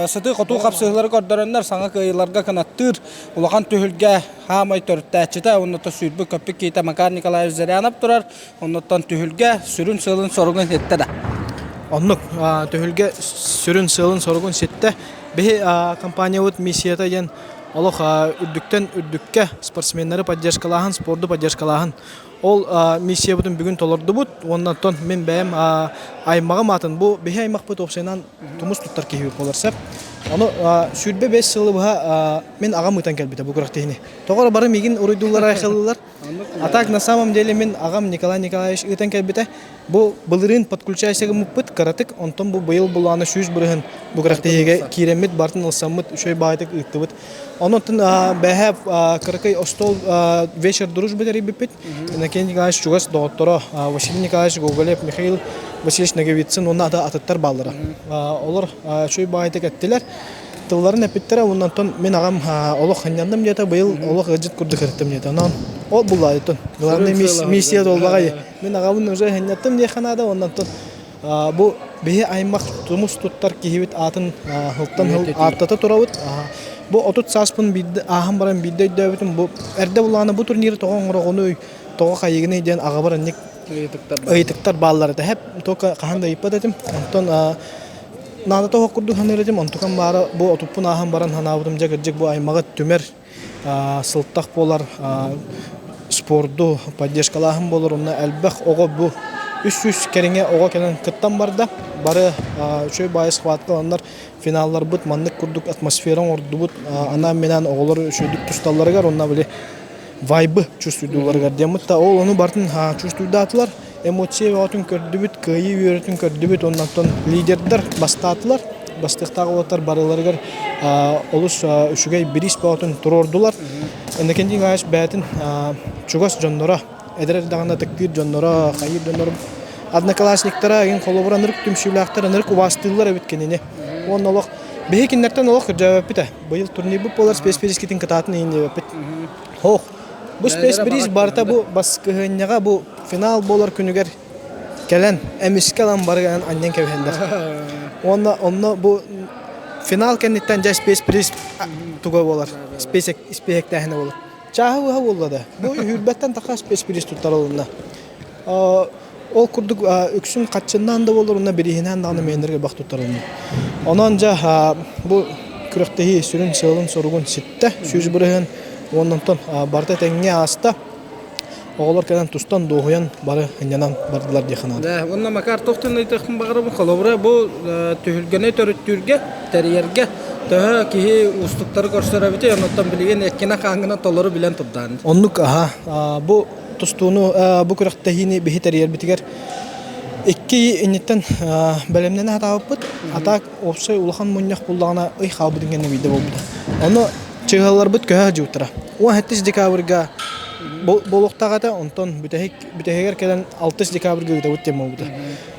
сытыы-хотуу хапсыһыылары көрдөрөннөр саҥа кыайыыларга кынаттыыр улахан түһүлгэ хаамай төрүттээччитэ, оннуттан сүүрбүт-көппүт киһитэ Макар Николаевич Зырянов турар. Оннуттан түһүлгэ сүрүн сыалын-соругун ситтэ да. Оннук түһүлгэ сүрүн сыалын-соругун ситтэ. Биһи компаниябыт миссията диэн олох үрдүктэн үрдүккэ спортсменнары поддержкалааһын, спорду поддержкалааһын. Ол миссиябытын бүгүн толордубут. Уонна оттон мин бэйэм аймаҕым аатын бу биһи аймахпыт уопсайынан тумус туттар киһи буолар сөп. Ону 25 сылы быһа мин аҕам ыытан кэлбитэ бу күрэхтэһиини. Тоҕо эрэ бары миигин уруйдууллар айхалыыллар. А так на самом деле мин аҕам Николай Николаевич ыытан кэлбитэ. Бу былырыын подключайся гыммыппыт кыратык, онтон бу быйыл булааны 100% бу күрэхтэһиигэ киирэммит, бартын ылсаммыт, үчүгэй баҕайытык ыыттыбыт. Онон бэһэ кыракый остуол вечер дружбы тэрийбиппит. Иннокентий Николаевич чугас доҕотторо Василий Николаевич Гоголев, Михаил Васильевич Ноговицын уонна ата атыттар бааллара. Олор үчүгэй баҕайытык эттилэр. Тылларын эппиттэрэ уонна онтон мин аҕам олох ханньанным диэтэ, быйыл олох ыалдьыт курдук ырыттым диэтэ. Онон ол буллаайыттын. Главный миссия туоллаҕай. Мин аҕабын уже ханньаттым диэххэ наада уонна онтон бу биһи аймах тумус туттар киһибит аатын һылтан һыл ааттата турабыт. Бу 30 сааспын биирдэ ааһан баран биирдэ өйдөөбүтүм бу эрдэ буллаҕына бу турниры тоҕо оҥороҕунуй, тоҕо хайыгыный диэн аҕабар инник ыйытыктар бааллар этэ. Хэп только хаһан да ыйыппат этим. Онтон наадата суох курдук саныыр этим. Онтукам баара бу отуппун ааһан баран санаабытым дьэ кырдьык бу аймаҕы түмэр сылтах буолар спорду поддержкалааһын буолар онно элбэх оҕо бу 300 кэриҥэ оҕо кэлэн кыттан барда бары үчүгэй баайы схваткаланнар финалларбыт маннык курдук атмосфера оҥордубут анаан-минээн оҕолор үчүгэйдик тусталларыгар уонна били вайбы чувствуйдууларыгар диэммит да ол ону барытын чувствуйдаатылар эмоция бөҕөтүн көрдүбүт кыайыы үөрүүтүн көрдүбүт уонна оттон лидердэр бастаатылар бастыахтаах уолаттар барыларыгар олус үчүгэй бириис бөҕөтүн туруордулар. Иннокентий Николаевич бэйэтин чугас дьонноро, эдэр эрдэҕинэ ытыктыыр дьонноро, хайыыр дьонноро, одноклассниктара игин холобура ынырык түмсүүлээхтэр, ынырык убаастыыллар эбит кинини. Уонна олох биһи кинилэртэн олох кырдьаабаппыт ээ. Быйыл турнирбыт буолар спецприискитин кытаатын иһин диэбэппит. Ох, бу спецприз барыта бу баскыһыанньаҕа бу финал буолар күнүгэр кэлэн эмискэ ылан бары кэлэн анньан кэбиһэллэр. Уонна онно бу финал кэнниттэн дьэ спецприз туга буолар, испиэһэктээһинэ буолар. Чааһы быһа буолла да, бу үһүрбэттэн таха спецприз туттарылынна. Ол курдук үксүн хаччыннаан да буоллар уонна бирииһинээн даҕаны мээннэргэ бах туттарылынна. Онон дьэ бу күрэхтэһии сүрүн сыалын-соругун ситтэ, 100% уонна онтон барыта тэҥҥэ ааста. Оҕолор кэлэн тустан, дуоһуйан бары ынньанан бардылар диэххэ наада. Да, уонна Макар туохтан ыйытыахпын баҕарабын, холобура бу түһүлгэни төрүттүүргэ, тэрийэргэ төһө киһи уустуктары көрсөр эбитий, оннуттан билигин эккинэ-хааҥҥынан толору билэн турдаан. Оннук аха. Бу тустууну бу күрэхтэһиини биһи тэрийэрбитигэр икки инниттэн бэлэмнэнэ сатаабыппыт. А так уопсай улахан мунньах буллаҕына ый хаалбытын кэннэ биирдэ буолбута. Ону чыһылларбыт көһө сылдьыбыттара. 17 декабрьга буолуохтаах этэ, онтон бүтэһик бүтэһигэр кэлэн 6 декабрьга ыытабыт диэн буолбута.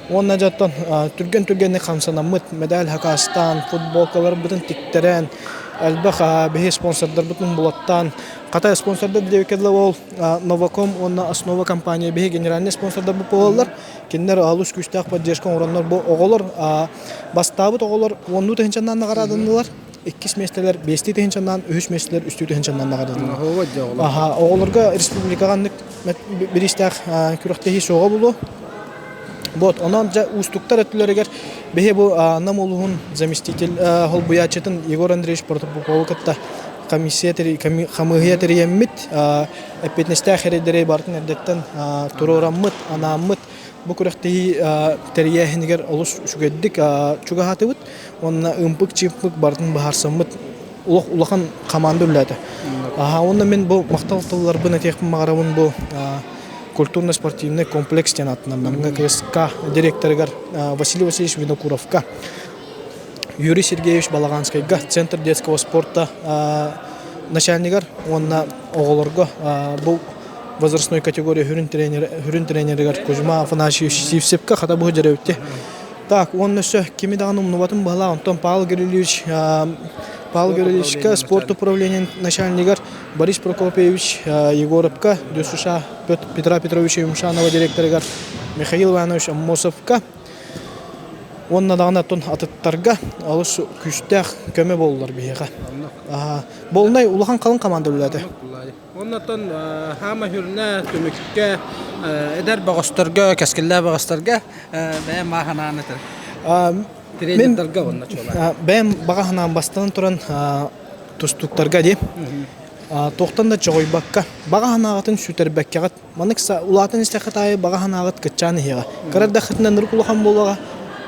Уонна дьэ оттон түргэн-түргэнник хамсанаммыт, медаль хакаастаан, футболкаларбытын тиктэрэн, элбэх биһи спонсордарбытын булаттаан, хата спонсордар диэбиккэ дылы ол Новаком уонна Основа компания биһи генеральный спонсордарбыт буолаллар. Кинилэр олус күүстээх поддержка оҥороннор бу оҕолор бастаабыт оҕолор уоннуу тыһыынчаннан наҕараадаланнылар. Иккис миэстэлэр биэстии тыһыынчаннан, үһүс миэстэлэр үстүү тыһыынчаннан наҕараадаланнылар. Аха, оҕолорго республикаҕа аннык бириистээх күрэхтэһии суоҕа буолуо. Вот, онон дьэ уустуктар өттүлэригэр биһи бу Нам улууһун заместитель холбуйааччытын Егор Андреевич Протопопову кытта комиссия хамыыһыйа тэрийэммит, эппиэтинэстээх эрэйдэри барытын эрдэттэн туруораммыт, анааммыт бу күрэхтэһии тэрийээһинигэр олус үчүгэйдик чугаһаатыбыт уонна ымпык-чымпык барытын быһаарсаммыт олох улахан хамаанда үлэлээтэ. Уонна мин бу махтал тылларбын этиэхпин баҕарабын бу культурно-спортивный комплекс диэн ааттанар Намҥа КСК директорыгар Василий Васильевич Винокуровка, Юрий Сергеевич Балаганскайга Центр детского спорта начальнигар уонна оҕолорго бу возрастной категория хүрүн тренер хүрүн тренеригэр Кузьма Афанасьевич Сивцевка хата бу дьэребитти. Так, уонна өссө кими даҕаны умнубатым быһалаах, онтон Павел Гаврильевич Павел Гаврильевичка спорт управлениен начальнигар Борис Прокопьевич Егоровка, ДЮСШ Петра Петровича Юмшанова директорыгар Михаил Иванович Аммосовка уонна даҕаны оттон атыттарга олус күүстээх көмө буоллулар биһиэхэ. Болнай улахан халыҥ команда үлэлээтэ. Оннотон хаама хүрнэ түмүккэ эдэр бөҕөстөргө, кэскиллээх бөҕөстөргө бэйэм баҕа санаан этэр. Тренердарга уонна чуолаан. Бэйэм баҕа санаам бастатан туран тустууктарга дии. Туохтан да чоҕуйбакка, баҕа санааҕытын сүтэрбэккэҕит. Маннык улаатан истэххит аайы баҕа санааҕыт кыччаан иһиэҕэ. Кыра эрдэххитинэ ынырык улахан буолуоҕа,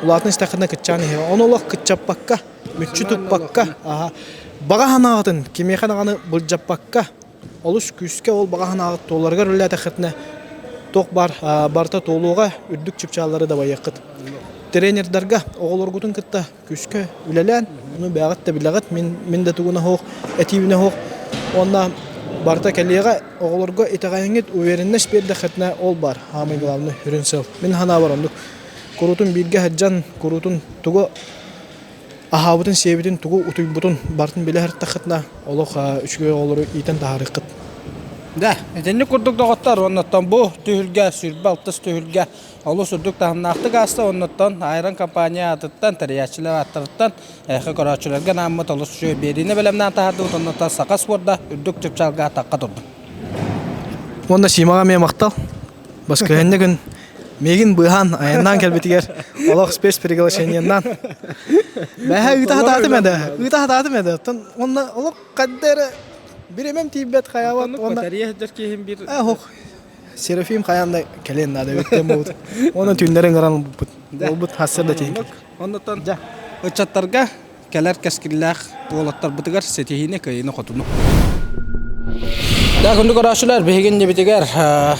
улаатан истэххитинэ кыччаан иһиэҕэ. Ону олох кыччаппакка, мүччү туппакка, баҕа санааҕытын кимиэхэ даҕаны былдьаппакка, олус күүскэ ол баҕа санааҕыт туоларыгар үлэлээтэххитинэ, туох баар барыта туолуоҕа, үрдүк чыпчааллары дабайыаххыт. Тренердарга оҕолоргутун кытта күүскэ үлэлээн, ону бэйэҕит да билэҕит, мин, мин да тугуна суох, этиибинэ суох. Уонна барыта кэлиэҕэ, оҕолорго итэҕэйэҥҥит, уверенность биэрдэххитинэ, ол баар, самый главный, сүрүн сыал. Мин санаабар оннук. Куруутун бииргэ сылдьан, куруутун тугу аһаабытын-сиэбитин, тугу утуйбутун барытын билэ сырыттаххытына, олох үчүгэй оҕолору иитэн таһаарыаххыт. Да, итинник курдук доҕоттор, оннуттан бу түһүлгэ, сүүрбэ алтыс түһүлгэ олус үрдүк таһымнаахтык ааста, оннуттан Айрон компания аатыттан, тэрийээччилэр ааттарыттан эһиэхэ көрөөччүлэргэ анааммыт олус үчүгэй биэриини бэлэмнээн таһаардыбыт, оннуттан саха спорда үрдүк чыпчаалга атахха турдун. Уонна Симаҕа эмиэ махтал. Баскыһыанньа күн Миигин быыһаан айаннаан кэлбитигэр олох спецприглашениеннан Бэһэ ыыта сатаатым эдэ, ыыта сатаатым эдэ. Оттон уонна олох ханна эрэ бириэмэм тиийбэт хайаабат уонна Тэрийэ сылдьар киһим биир Ох, Серафим хайаан да кэлиэн наада эбит буолбут. Уонна түүннэри ыҥыран ылбыппыт. Буолбут хассар да тиийэн. Оннуттан ыччаттарга кэлэр кэскиллээх уолаттарбытыгар ситиһиини кыайыыны-хотуну. Да, күндү көрөөччүлэр, биһиги иннибитигэр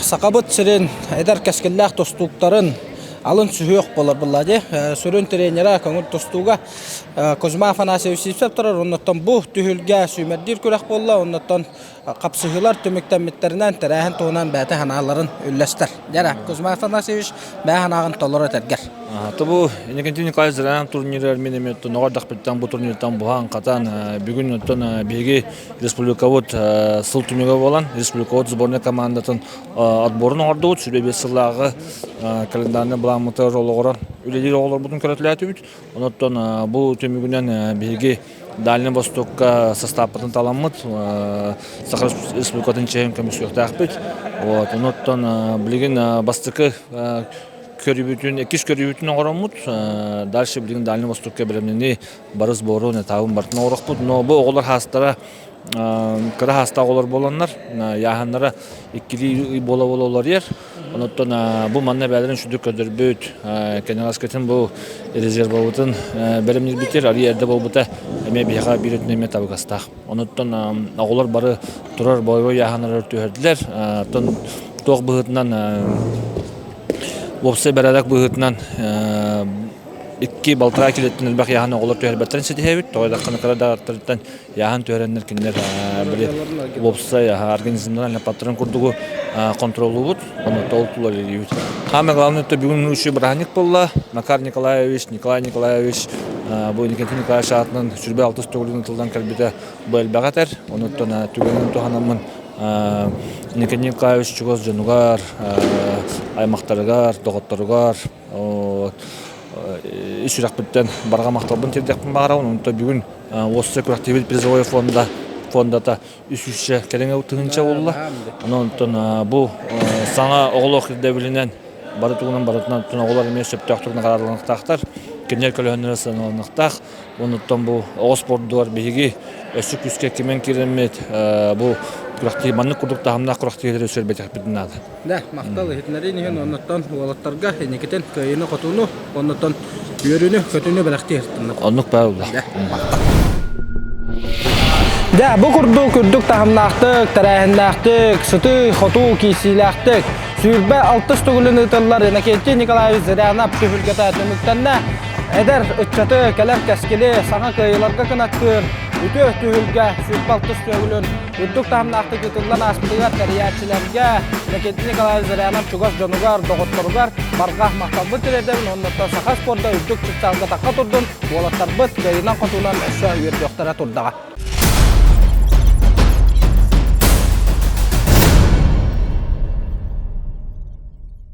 Сахабыт сирин эдэр кэскиллээх тустууктарын алын сүһүөх буолар булла дии. Сүрүн тренера көҥүл тустууга Кузьма Афанасьевич Сивцев турар. Оннуттан бу түһүлгэ сүүмэрдиир күрэх буолла. Оннуттан хапсыһыылар түмүктэммиттэринэн тэрээһин туһунан бэйэтэ санааларын үллэстэр. Дьэ, Кузьма Афанасьевич бэйэ санааҕын толору этэргэр. Тобу Иннокентий Николаевич Зырянов турнирыгар мин эмиэ оттон оҕо бу турниртан буһан-хатан бүгүн оттон биһиги республикабыт сыл түмүгэ буолан республикабыт сборнай командатын отборун оҥордубут. 25 сыллааҕы календарный былааммытыгар олоҕуран үлэлиир оҕолорбутун көрөтүлээтибит. Онон бу түмүгүнэн биһиги Дальний Востокка састааппытын таламмыт, Саха Республикатын чиэһин көмүскүөхтээхпит. Вот, онуттан билигин бастакы көрүүбүтүн, иккис көрүүбүтүн оҥороммут. Дальше билигин Дальний Востокка бэлэмнэнии бары сбору, этабын барытын оҥорохпут. Но бу оҕолор хаастара кыра хаастаах оҕолор буоланнар, яаһаннара иккилии ый буола-буола уларыйар. Онуттан бу манна бээлэрин сүдүк көрдөрбүт, кэнэҕэскитин бу резервабытын бэлэмниирбитигэр арыый эрдэ буолбута эмиэ биһиэхэ биир өттүнэн эмиэ табыгастаах. Онуттан оҕолор бары турар боевой яаһаннары түһэрдилэр. Оттон туох быһыытынан уопсай бэрээдэк быһыытынан икки балтараа килиэттэн элбэх яаһан оҕолор түһэрбэттэрин ситиһэбит. Тоҕо диэтэххинэ кыра даҕаттарыттан яаһан түһэрэннэр кинилэр били уопсай организмнарын лапаттарын курдугу контроллуубут, ону ол тула үлэлиибит. Самое главное, это бүгүн үчүгэй бырааһынньык буолла. Макар Николаевич, Николай Николаевич бу Иннокентий Николаевич аатынан 26 төгүлүн тылдан кэлбитэ бу элбэҕи этэр. Онуттан түгэнин туһанаммын Иннокентий Николаевич чугас дьонугар, аймахтарыгар, доҕотторугар ис сүрэхпиттэн барҕа махталбын тиэрдиэхпин баҕарабын. Онтон бүгүн Уоссай күрэхтэһиибит призовой фонда фондата үс үсчэ кэриҥэ тыһыынча буолла. Онон оттон бу саҥа оҕолоох ирдэбилинэн бары тугунан барытынан оттон оҕолор эмиэ сөптөөхтүк наҕараадаланыахтаахтар. Кинилэр көлөһүннэрэ сыаналаныахтаах. Онуттан бу оҕо спордугар биһиги өссө күүскэ кимэн киирэммит бу күрэхтэһии маннык курдук таһымнаах күрэхтэһиилэри сүрбэтэхпитин наада. Да, махтал иһитиннэриин иһин оннуттан уолаттарга инникитин кыайыыны-хотууну, оннуттан үөрүүнү, көтүүнү бэлэхтии сырыттыннар. Оннук баар буолла. Дьэ, бу курдук үрдүк таһымнаахтык, тэрээһиннээхтик, сытыы-хотуу киирсиилээхтик 26 төгүлүн ыытыллар Иннокентий Николаевич Зырянов түһүлгэтэ түмүктэннэ. Эдэр ыччаты кэлэр кэскили саҥа кыайыыларга кынаттыыр үтүө түһүлгэ 26 төгүлүн Үрдүк таһымнаахтык ыытыллан ааспытыгар тэрийээччилэргэ, Иннокентий Николаевич Зырянов чугас дьонугар, доҕотторугар барҕа махталбын тириэрдэбин уонна саха спорда үрдүк чыпчаалга тахха турдун, уолаттарбыт кыайыынан-хотуунан өссө үөрдүөхтэрэ турдаҕа.